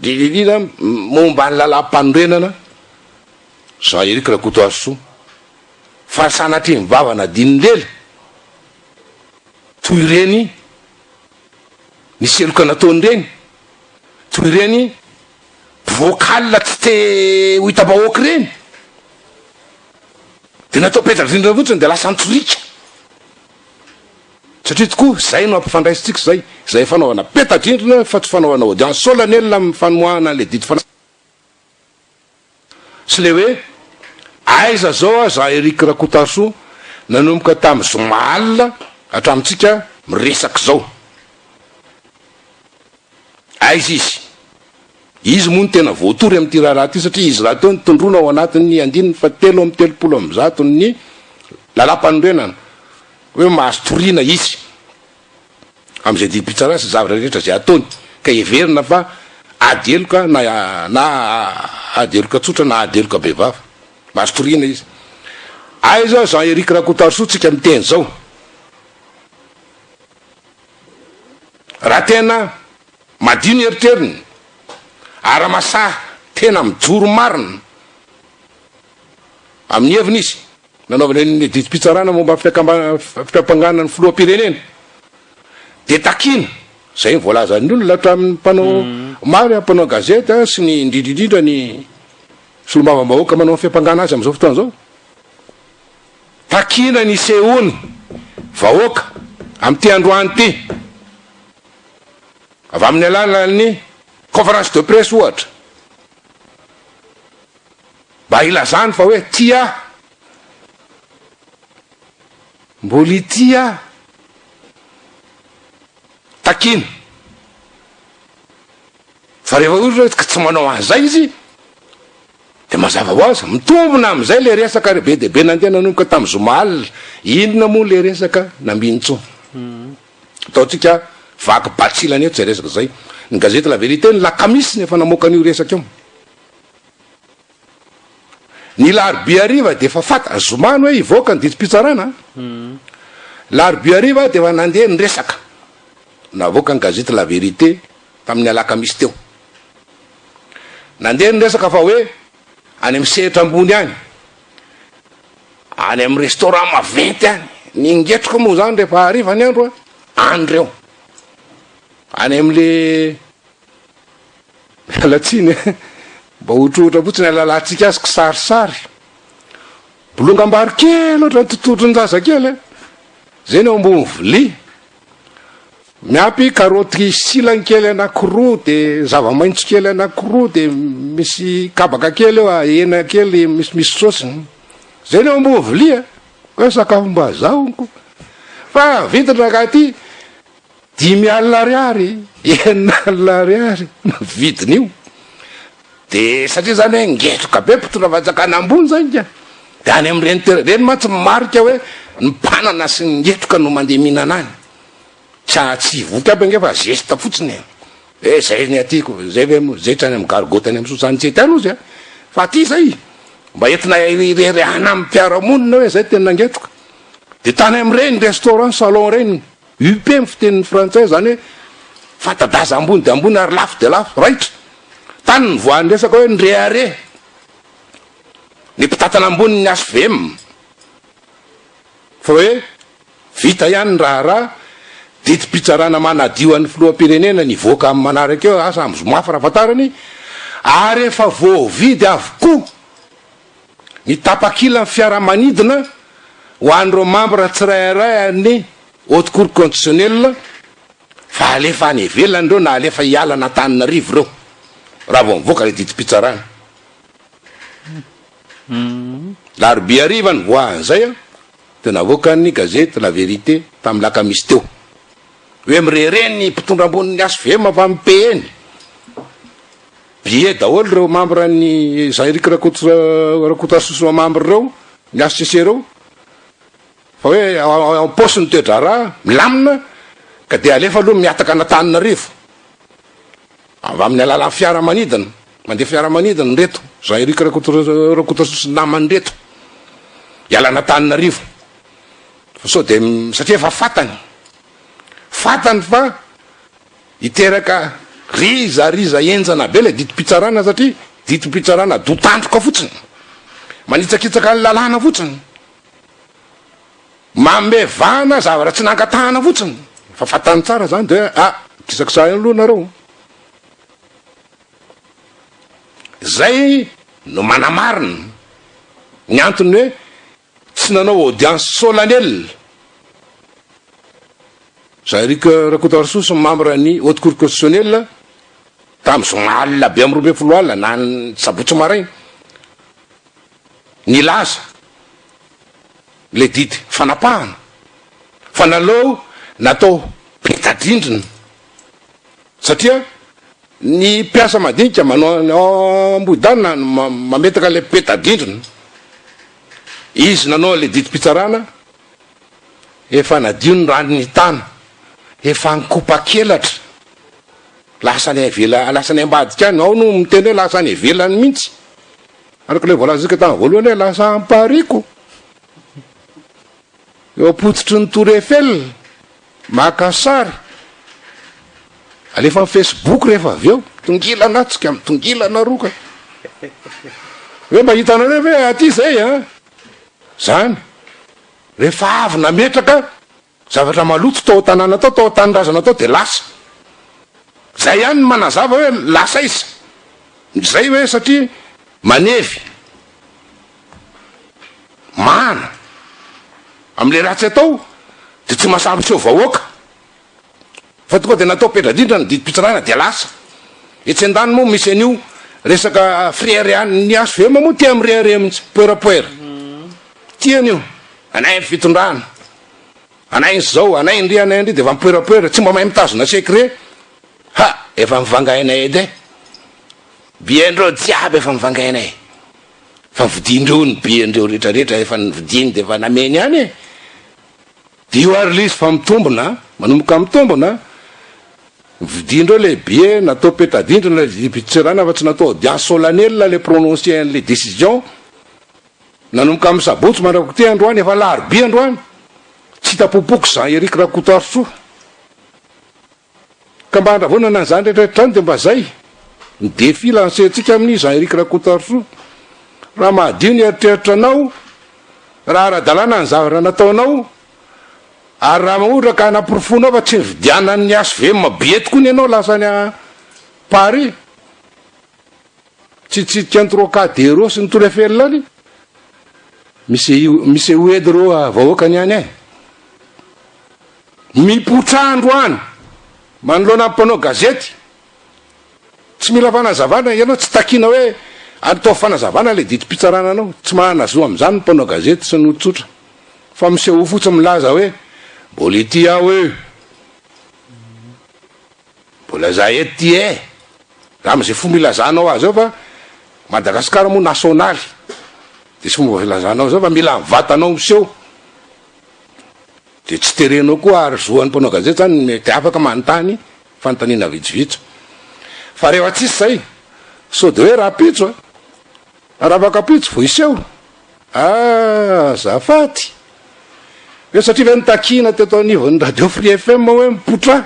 indrindra indrindra momba ny lalàm-panorenana, Jean Eric Rakotoarisoa, fa sanatria ny vava nadin'ny lela toy ireny nisy heloka nataony ireny, toy ireny vocal tsy te ho hitam-bahoaka ireny, dia natao peta-drindrina fotsiny dia lasa nitsoriaka. Satria tokoa izay no ampifandraisintsika izay, izay fanaovana peta-drindrina fa tsy fanaovana audience solennelle amin'ny fanoahana an'ilay didy fana. Sy le hoe aiza zao a za Eric Rakotarosoa nanomboka tam zoma alina hatramintsika miresaka zao. Aiza izy? Izy moa no tena voatory amin'ity raharaha ity satria izy rahateo no tondroina ao anatin'ny andininy faha-133 ny lalàmpanorenana hoe mahazo toriana izy. amin'izay didim-pitsarana sy zavatra rehetra izay ataony ka heverina fa ady heloka na na ady heloka tsotra na ady heloka bevava. Mahazo toriana izy. Aiza Jean Eric Rakotoarisoa tsika miteny zao? Raha tena madio ny eritreriny ary masahy tena mijoro marina amin'ny heviny izy, Nanaovana ny didim-pitsarana momba ny fiampangana ny filoham-pirenena dia takiana, izay ny voalazan'ny olona hatramin'ny mpanao maro, mpanao gazety sy ny indrindra indrindra ny solombavambahoaka manao ny fiampangana azy amin'izao fotoana izao. Takiana ny hisehoany vahoaka amin'ity androany ity avy amin'ny alalan'ny conférence de presse ohatra. Mba hilazany fa hoe tia ahy. Mbola hitia ahy. Takiana. Fa rehefa ohatra hoe tsy manao an'izay izy, dia mazava ho azy, mitombina amin'izay ilay resaka ry be dia be nandeha nanomboka tamin'ny zoma alina. Inona moa ilay resaka nambinintsoa? Ataontsika vaky batsilana eto izay resaka izay. Ny gazety La Vérité ny lakamisy no efa namoaka an'io resaka io. Ny larobia hariva dia efa fanta, zoma ny hoe hivoaka ny didim-pitsarana, larobia hariva dia efa nandeha ny resaka, navoaka ny gazety La Vérité tamin'ny alakamisy teo. Nandeha ny resaka fa hoe any amin'ny sehatra ambony any, any amin'ny restaurant maventy any, ny ngetroka moa izany rehefa hariva ny andro, any ireo, any amin'le Miala tsiny eh! Mba ohatrohatra fotsiny ahalalantsika azy kisarisary. Bolongam-bary kely ohatran'ny totohotron-jaza kely eh! Zay ny ao ambony vilia. Miampy karaoty silany kely anankiroa de zava-maitso kely anankiroa de misy kabaka kely eo, hena kely misimisy saosy. Zay ny ao ambony vilia eh! Hoe sakafom-bazaha honko. Fa vidiny rangahy ty 50 ariary, 60 ariary ny vidin'io. De satria zany hoe ngetroka be mpitondra fanjakana ambony zany ka, de any amin'ireny toerana ireny mantsy marika hoe ny mpanana sy ny ngetroka no mandeha mihinana any. Tsy tsy voky aby ange fa geste fotsiny e. Hoe zay ny aty ko, zay ve moa, zay tsy any amin'ny gargotte any amin'ny sosantsety any ozy a. Fa aty zay, mba entina ireharehana amin'ny mpiara-monina hoe zay tena ngetroka. De tany amin'ireny restaurant, salon ireny. UP ny fitenin'ny frantsay, izany hoe fanta-daza ambony dia ambony ary lafo dia lafo, raitra. Tany nivoahan'ny resaka hoe nirehareha ny mpitantana ambony ny HVM fa hoe vita ihany ny raharaha, didim-pitsarana manadio an'ny filoham-pirenena nivoaka amin'ny manaraka eo, asa amin'ny zoma farafahatarany, ary efa voavidy avokoa ny tapakilan'ny fiaramanidina ho an'ireo mambra tsirairay an'ny Haute Cour Constitutionnelle fa alefa any ivelany ireo na alefa hiala an'Antananarivo ireo raha vao mivoaka ilay didim-pitsarana. Larobia hariva nivoahan'izay dia navoakan'ny gazety La Vérité tamin'ny lakamisy teo hoe mirehareha ny mpitondra ambonin'ny HVM fa mi-payer ny Billet daholo ireo membre ny Jean Eric Rakoto Rakotoarisoa membre ireo, ny HCC ireo, fa hoe ao am-paosy ny toe-draharaha, milamina, ka dia alefa aloha mihataka an'Antananarivo, avy amin'ny alalan'ny fiaramanidina, mandeha fiaramanidina ireto Jean Eric Rakoto Rakotoarisoa sy ny namany ireto, hiala an'Antananarivo. Fa sao dia satria efa fantany, fantany fa hiteraka rizariza henjana be ilay didim-pitsarana satria didim-pitsarana don-tandroka fotsiny, manitsakitsaka ny lalàna fotsiny, manome vahana zavatra tsy nangatahana fotsiny. Efa fantany tsara izany dia hoe ah, kisakisaha ihany aloha nareo. Izay no manamarina ny antony hoe Tsy nanao audience solennelle Jean Eric Rakotoarisoa sy ny membre ny Haute Cour Constitutionnelle tamin'ny zoma alina be amin'ny 12 alina na ny sabotsy maraina nilaza ilay didy fanapahana fa naleo natao peta-drindrina Satria ny mpiasa madinika manao ny ao Ambohidahy no mametaka ilay peta-drindrina. Izy nanao ilay didim-pitsarana, efa nadio ny rano nitana, efa nikopa-kelatra, lasa any avela, lasa any ambadika any, ao no miteny hoe lasa any ivelany mihitsy. Araka ilay voalazantsika tamin'ny voalohany hoe lasa ampariko. Eo am-pototry ny Tour Eiffel. Maka sary, alefa am facebook rehefa avy eo, mitongilana atsy ka mitongilana aroa ka. Hoe mba hitanareo ve aty zay an? Zany. Rehefa avy nametraka zavatra maloto tao an-tanàna tao, tao an-tanindrazana tao dia lasa. Zay ihany no manazava hoe lasa aiza. Zay hoe satria manevy. Mana. Amin'ilay ratsy atao dia tsy mahasahy miseho vahoaka fa tonga dia natao pedradrindra ny didim-pitsarana dia lasa. Etsy andaniny moa misy an'io resaka fireharehan'ny HVM moa tia mirehareha mihitsy, poerapoera. Tiany io, anay ny fitondrana, anay ny zao, anay ndry, anay ndry dia efa mipoerapoera, tsy mba mahay mitazona secret. Ha! Efa mivangainay edy e! Billet-ndreo jiaby efa mivangainay. Fa vidian-dreo ny billet-ndreo retraretra efa novidiany dia efa nameny ihany e! Dia io ary ilay izy fa mitombina, manomboka mitombina, vidian-dreo ilay billet natao peta-drindrina ilay didim-pitserana fa tsy natao audience solennelle ilay prononcer an'ilay décision, nanomboka amin'ny sabotsy mandrak'ity androany, efa alarobia androany, tsy hita popoka Jean Eric Rakotoarisoa. Ka mba handravonana an'izany rehetra rehetra izany dia mba zay ny défi lancer-ntsika amin'i Jean Eric Rakotoarisoa. Raha mahadio ny eritreritranao, raha ara-dalàna ny zavatra nataonao, ary raha ohatra ka anaporofoinao fa tsy nividianan'ny HVM billet tokoa ny anao lasa any Paris, tsy hitsidika ny Trocadero sy ny Tour Eiffel any, misy misy ho edy reo vahoakany any e. Mipoitra androany manoloana ny mpanao gazety. Tsy mila fanazavana ianao, tsy takiana hoe ataovy fanazavana ilay didim-pitsarana anao. Tsy manana zo amin'izany ny mpanao gazety sy ny olon-tsotra. Fa misehoa fotsiny milaza hoe mbola ity aho e! Mbola za eto ty e! Raha amin'izay fomba ilazanao azy ao fa Madagasikara moa nasionaly. Dia tsy fomba filazanao izao fa mila ny vatanao miseho. Dia tsy terenao koa ary zo an'ny mpanao gazety zany mety afaka manontany fanontaniana vitsivitsy. Fa rehefa tsisy zay, sao dia hoe rahampitso a, rahavakampitso vao hiseho. Ah, azafady. Hoe satria ve nitakiana teto anivon'ny radio Free FM hoe mipoitra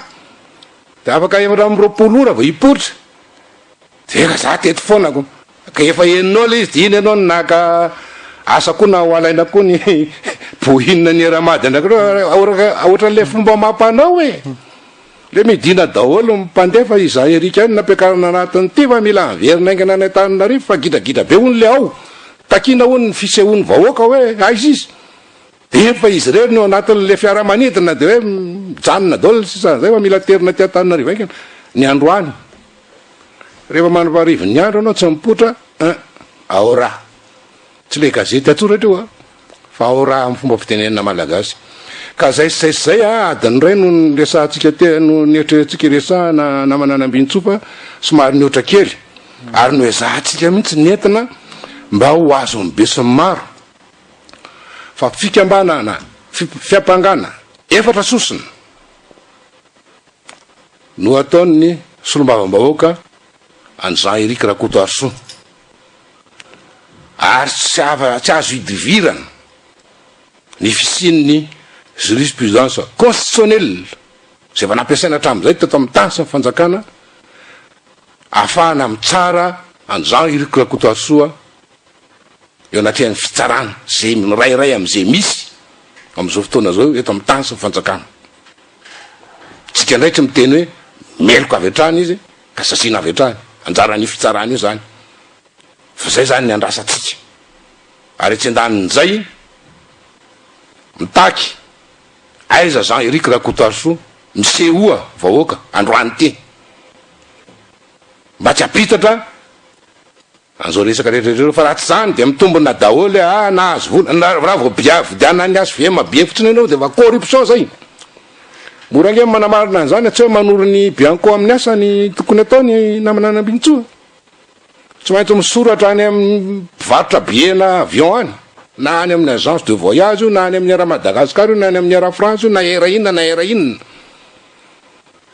dia afaka 24 ora vao hipoitra. Dia za teto foana ko. Ka efa henonao ilay izy dia iny ianao no naka asa koa na ho alaina koa ny bohine ny Air-Mad ndraiky ohatran'ilay fomba amam-panao e. Le midina daholo ny mpandeha fa izaho Eric ihany no nampiakarina anatin'ity fa mila miverina haingana any Antananarivo fa gidragidra be hono le ao. Takiana hono ny fisehoan'ny vahoaka hoe aiza izy. Dia efa izy irery no ao anatin'ilay fiaramanidina dia hoe mijanona daholo ny sisa an'izay fa mila aterina aty Antananarivo haingana ny androany. Rehefa manoparivo ny andro anao tsy mipoitra un ao raha. Tsy le gazety atsoratra io a! Fa ao raha amin'ny fomba fitenenana malagasy. Ka zay sy zay sy zay a, adiny iray no niresahantsika te no nieritreretintsika hiresahana namana Nambinintsoa fa somary nihoatra kely. Ary noezahantsika mihitsy nentina mba ho azon'ny besinimaro fa fikambanana, fiampangana efatra sosona. No ataon'ny solombavambahoaka an'i Jean Eric Rakotoarisoa ary tsy afa tsy azo idivirana ny fisian'ny jurisprudence constitutionnelle izay efa nampiasaina hatramin'izay teto amin'ny tany sy ny fanjakana ahafahana mitsara an'i Jean Eric Rakotoarisoa eo anatrehan'ny fitsarana izay mirairay amin'izay misy amin'izao fotoana izao eto amin'ny tany sy ny fanjakana. Tsika indray tsy miteny hoe meloka avy hatrany izy ka saziana avy hatrany. Anjaran'io fitsarana io izany. Fa izay izany ny andrasantsika. Ary etsy andanin'izay, mitaky aiza Jean Eric Rakotoarisoa, misehoa vahoaka androany ity. Mba tsy hampitatra an'izao resaka rehetra rehetra izao fa raha tsy izany dia mitombina daholo hoe ah nahazo vola, na raha vao bia vidianan'ny HVM be fotsiny ianao dia efa corruption zay. Mora ange ny manamarina an'izany, tsy hoe manoro ny Bianco amin'ny asa ny tokony ataony namana Nambinintsoa. Tsy maintsy misoratra any amin'ny mpivarotra billet-na avion any, na any amin'ny agence de voyage io, na any amin'ny Air Madagascar io, na any amin'ny Air France io, na Air inona na Air inona.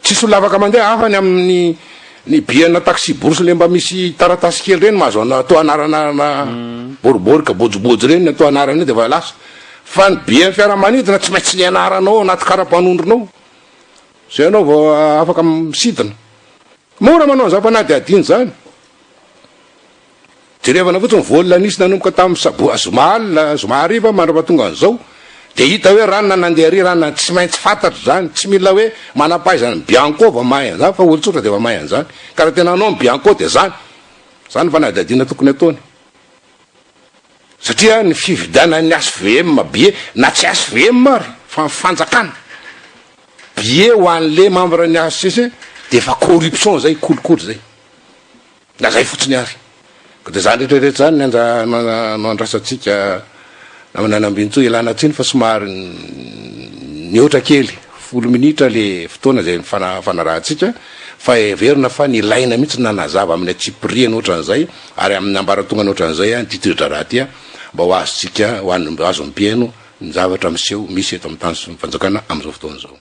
Tsisy olona afaka mandeha hafa ny amin'ny ny billet-na taxi brousse le mba misy taratasy kely ireny mahazo atao anarana boribory kabojibojy ireny ny atao anarana eo dia efa lasa. Fa ny billet-n'ny fiaramanidina tsy maintsy ny anaranao ao anaty kara-panondronao. Zay ianao vao afaka misidina. Mora manao an'izany fanadihadiana izany. Jerevana fotsiny vol nisy nanomboka tamin'ny sabo zoma alina, zoma hariva mandra-pahatonga an'izao dia hita hoe ranona nandeha ary ranona tsy maintsy fantatra izany, tsy mila hoe manam-pahaizana ny bianco vao mahay an'izany fa olon-tsotra dia efa mahay an'izany. Ka raha tena hanao ny bianco dia izany, izany ny fanadihadiana tokony ataony. Satria ny fividianan'ny HVM billet na tsy HVM ary fa ny fanjakana billet ho an'le membre ny HCC dia efa corruption zay, kolikoly zay. Na zay fotsiny ary. Ka dia zany rehetra rehetra zany ny anja no andrasantsika namana Nambinintsoa, ialana tsiny fa somary nihoatra kely folo minitra le fotoana zay nifanarahantsika fa heverina fa nilaina mihitsy ny nanazava amin'ny antsipiriany ohatran'izay ary amin'ny ambaratongany ohatran'izay ity toe-draharaha ity mba ho azontsika ho an'ny azon'ny mpihaino ny zavatra miseho misy eto amin'ny tany sy ny fanjakana amin'izao fotoana izao.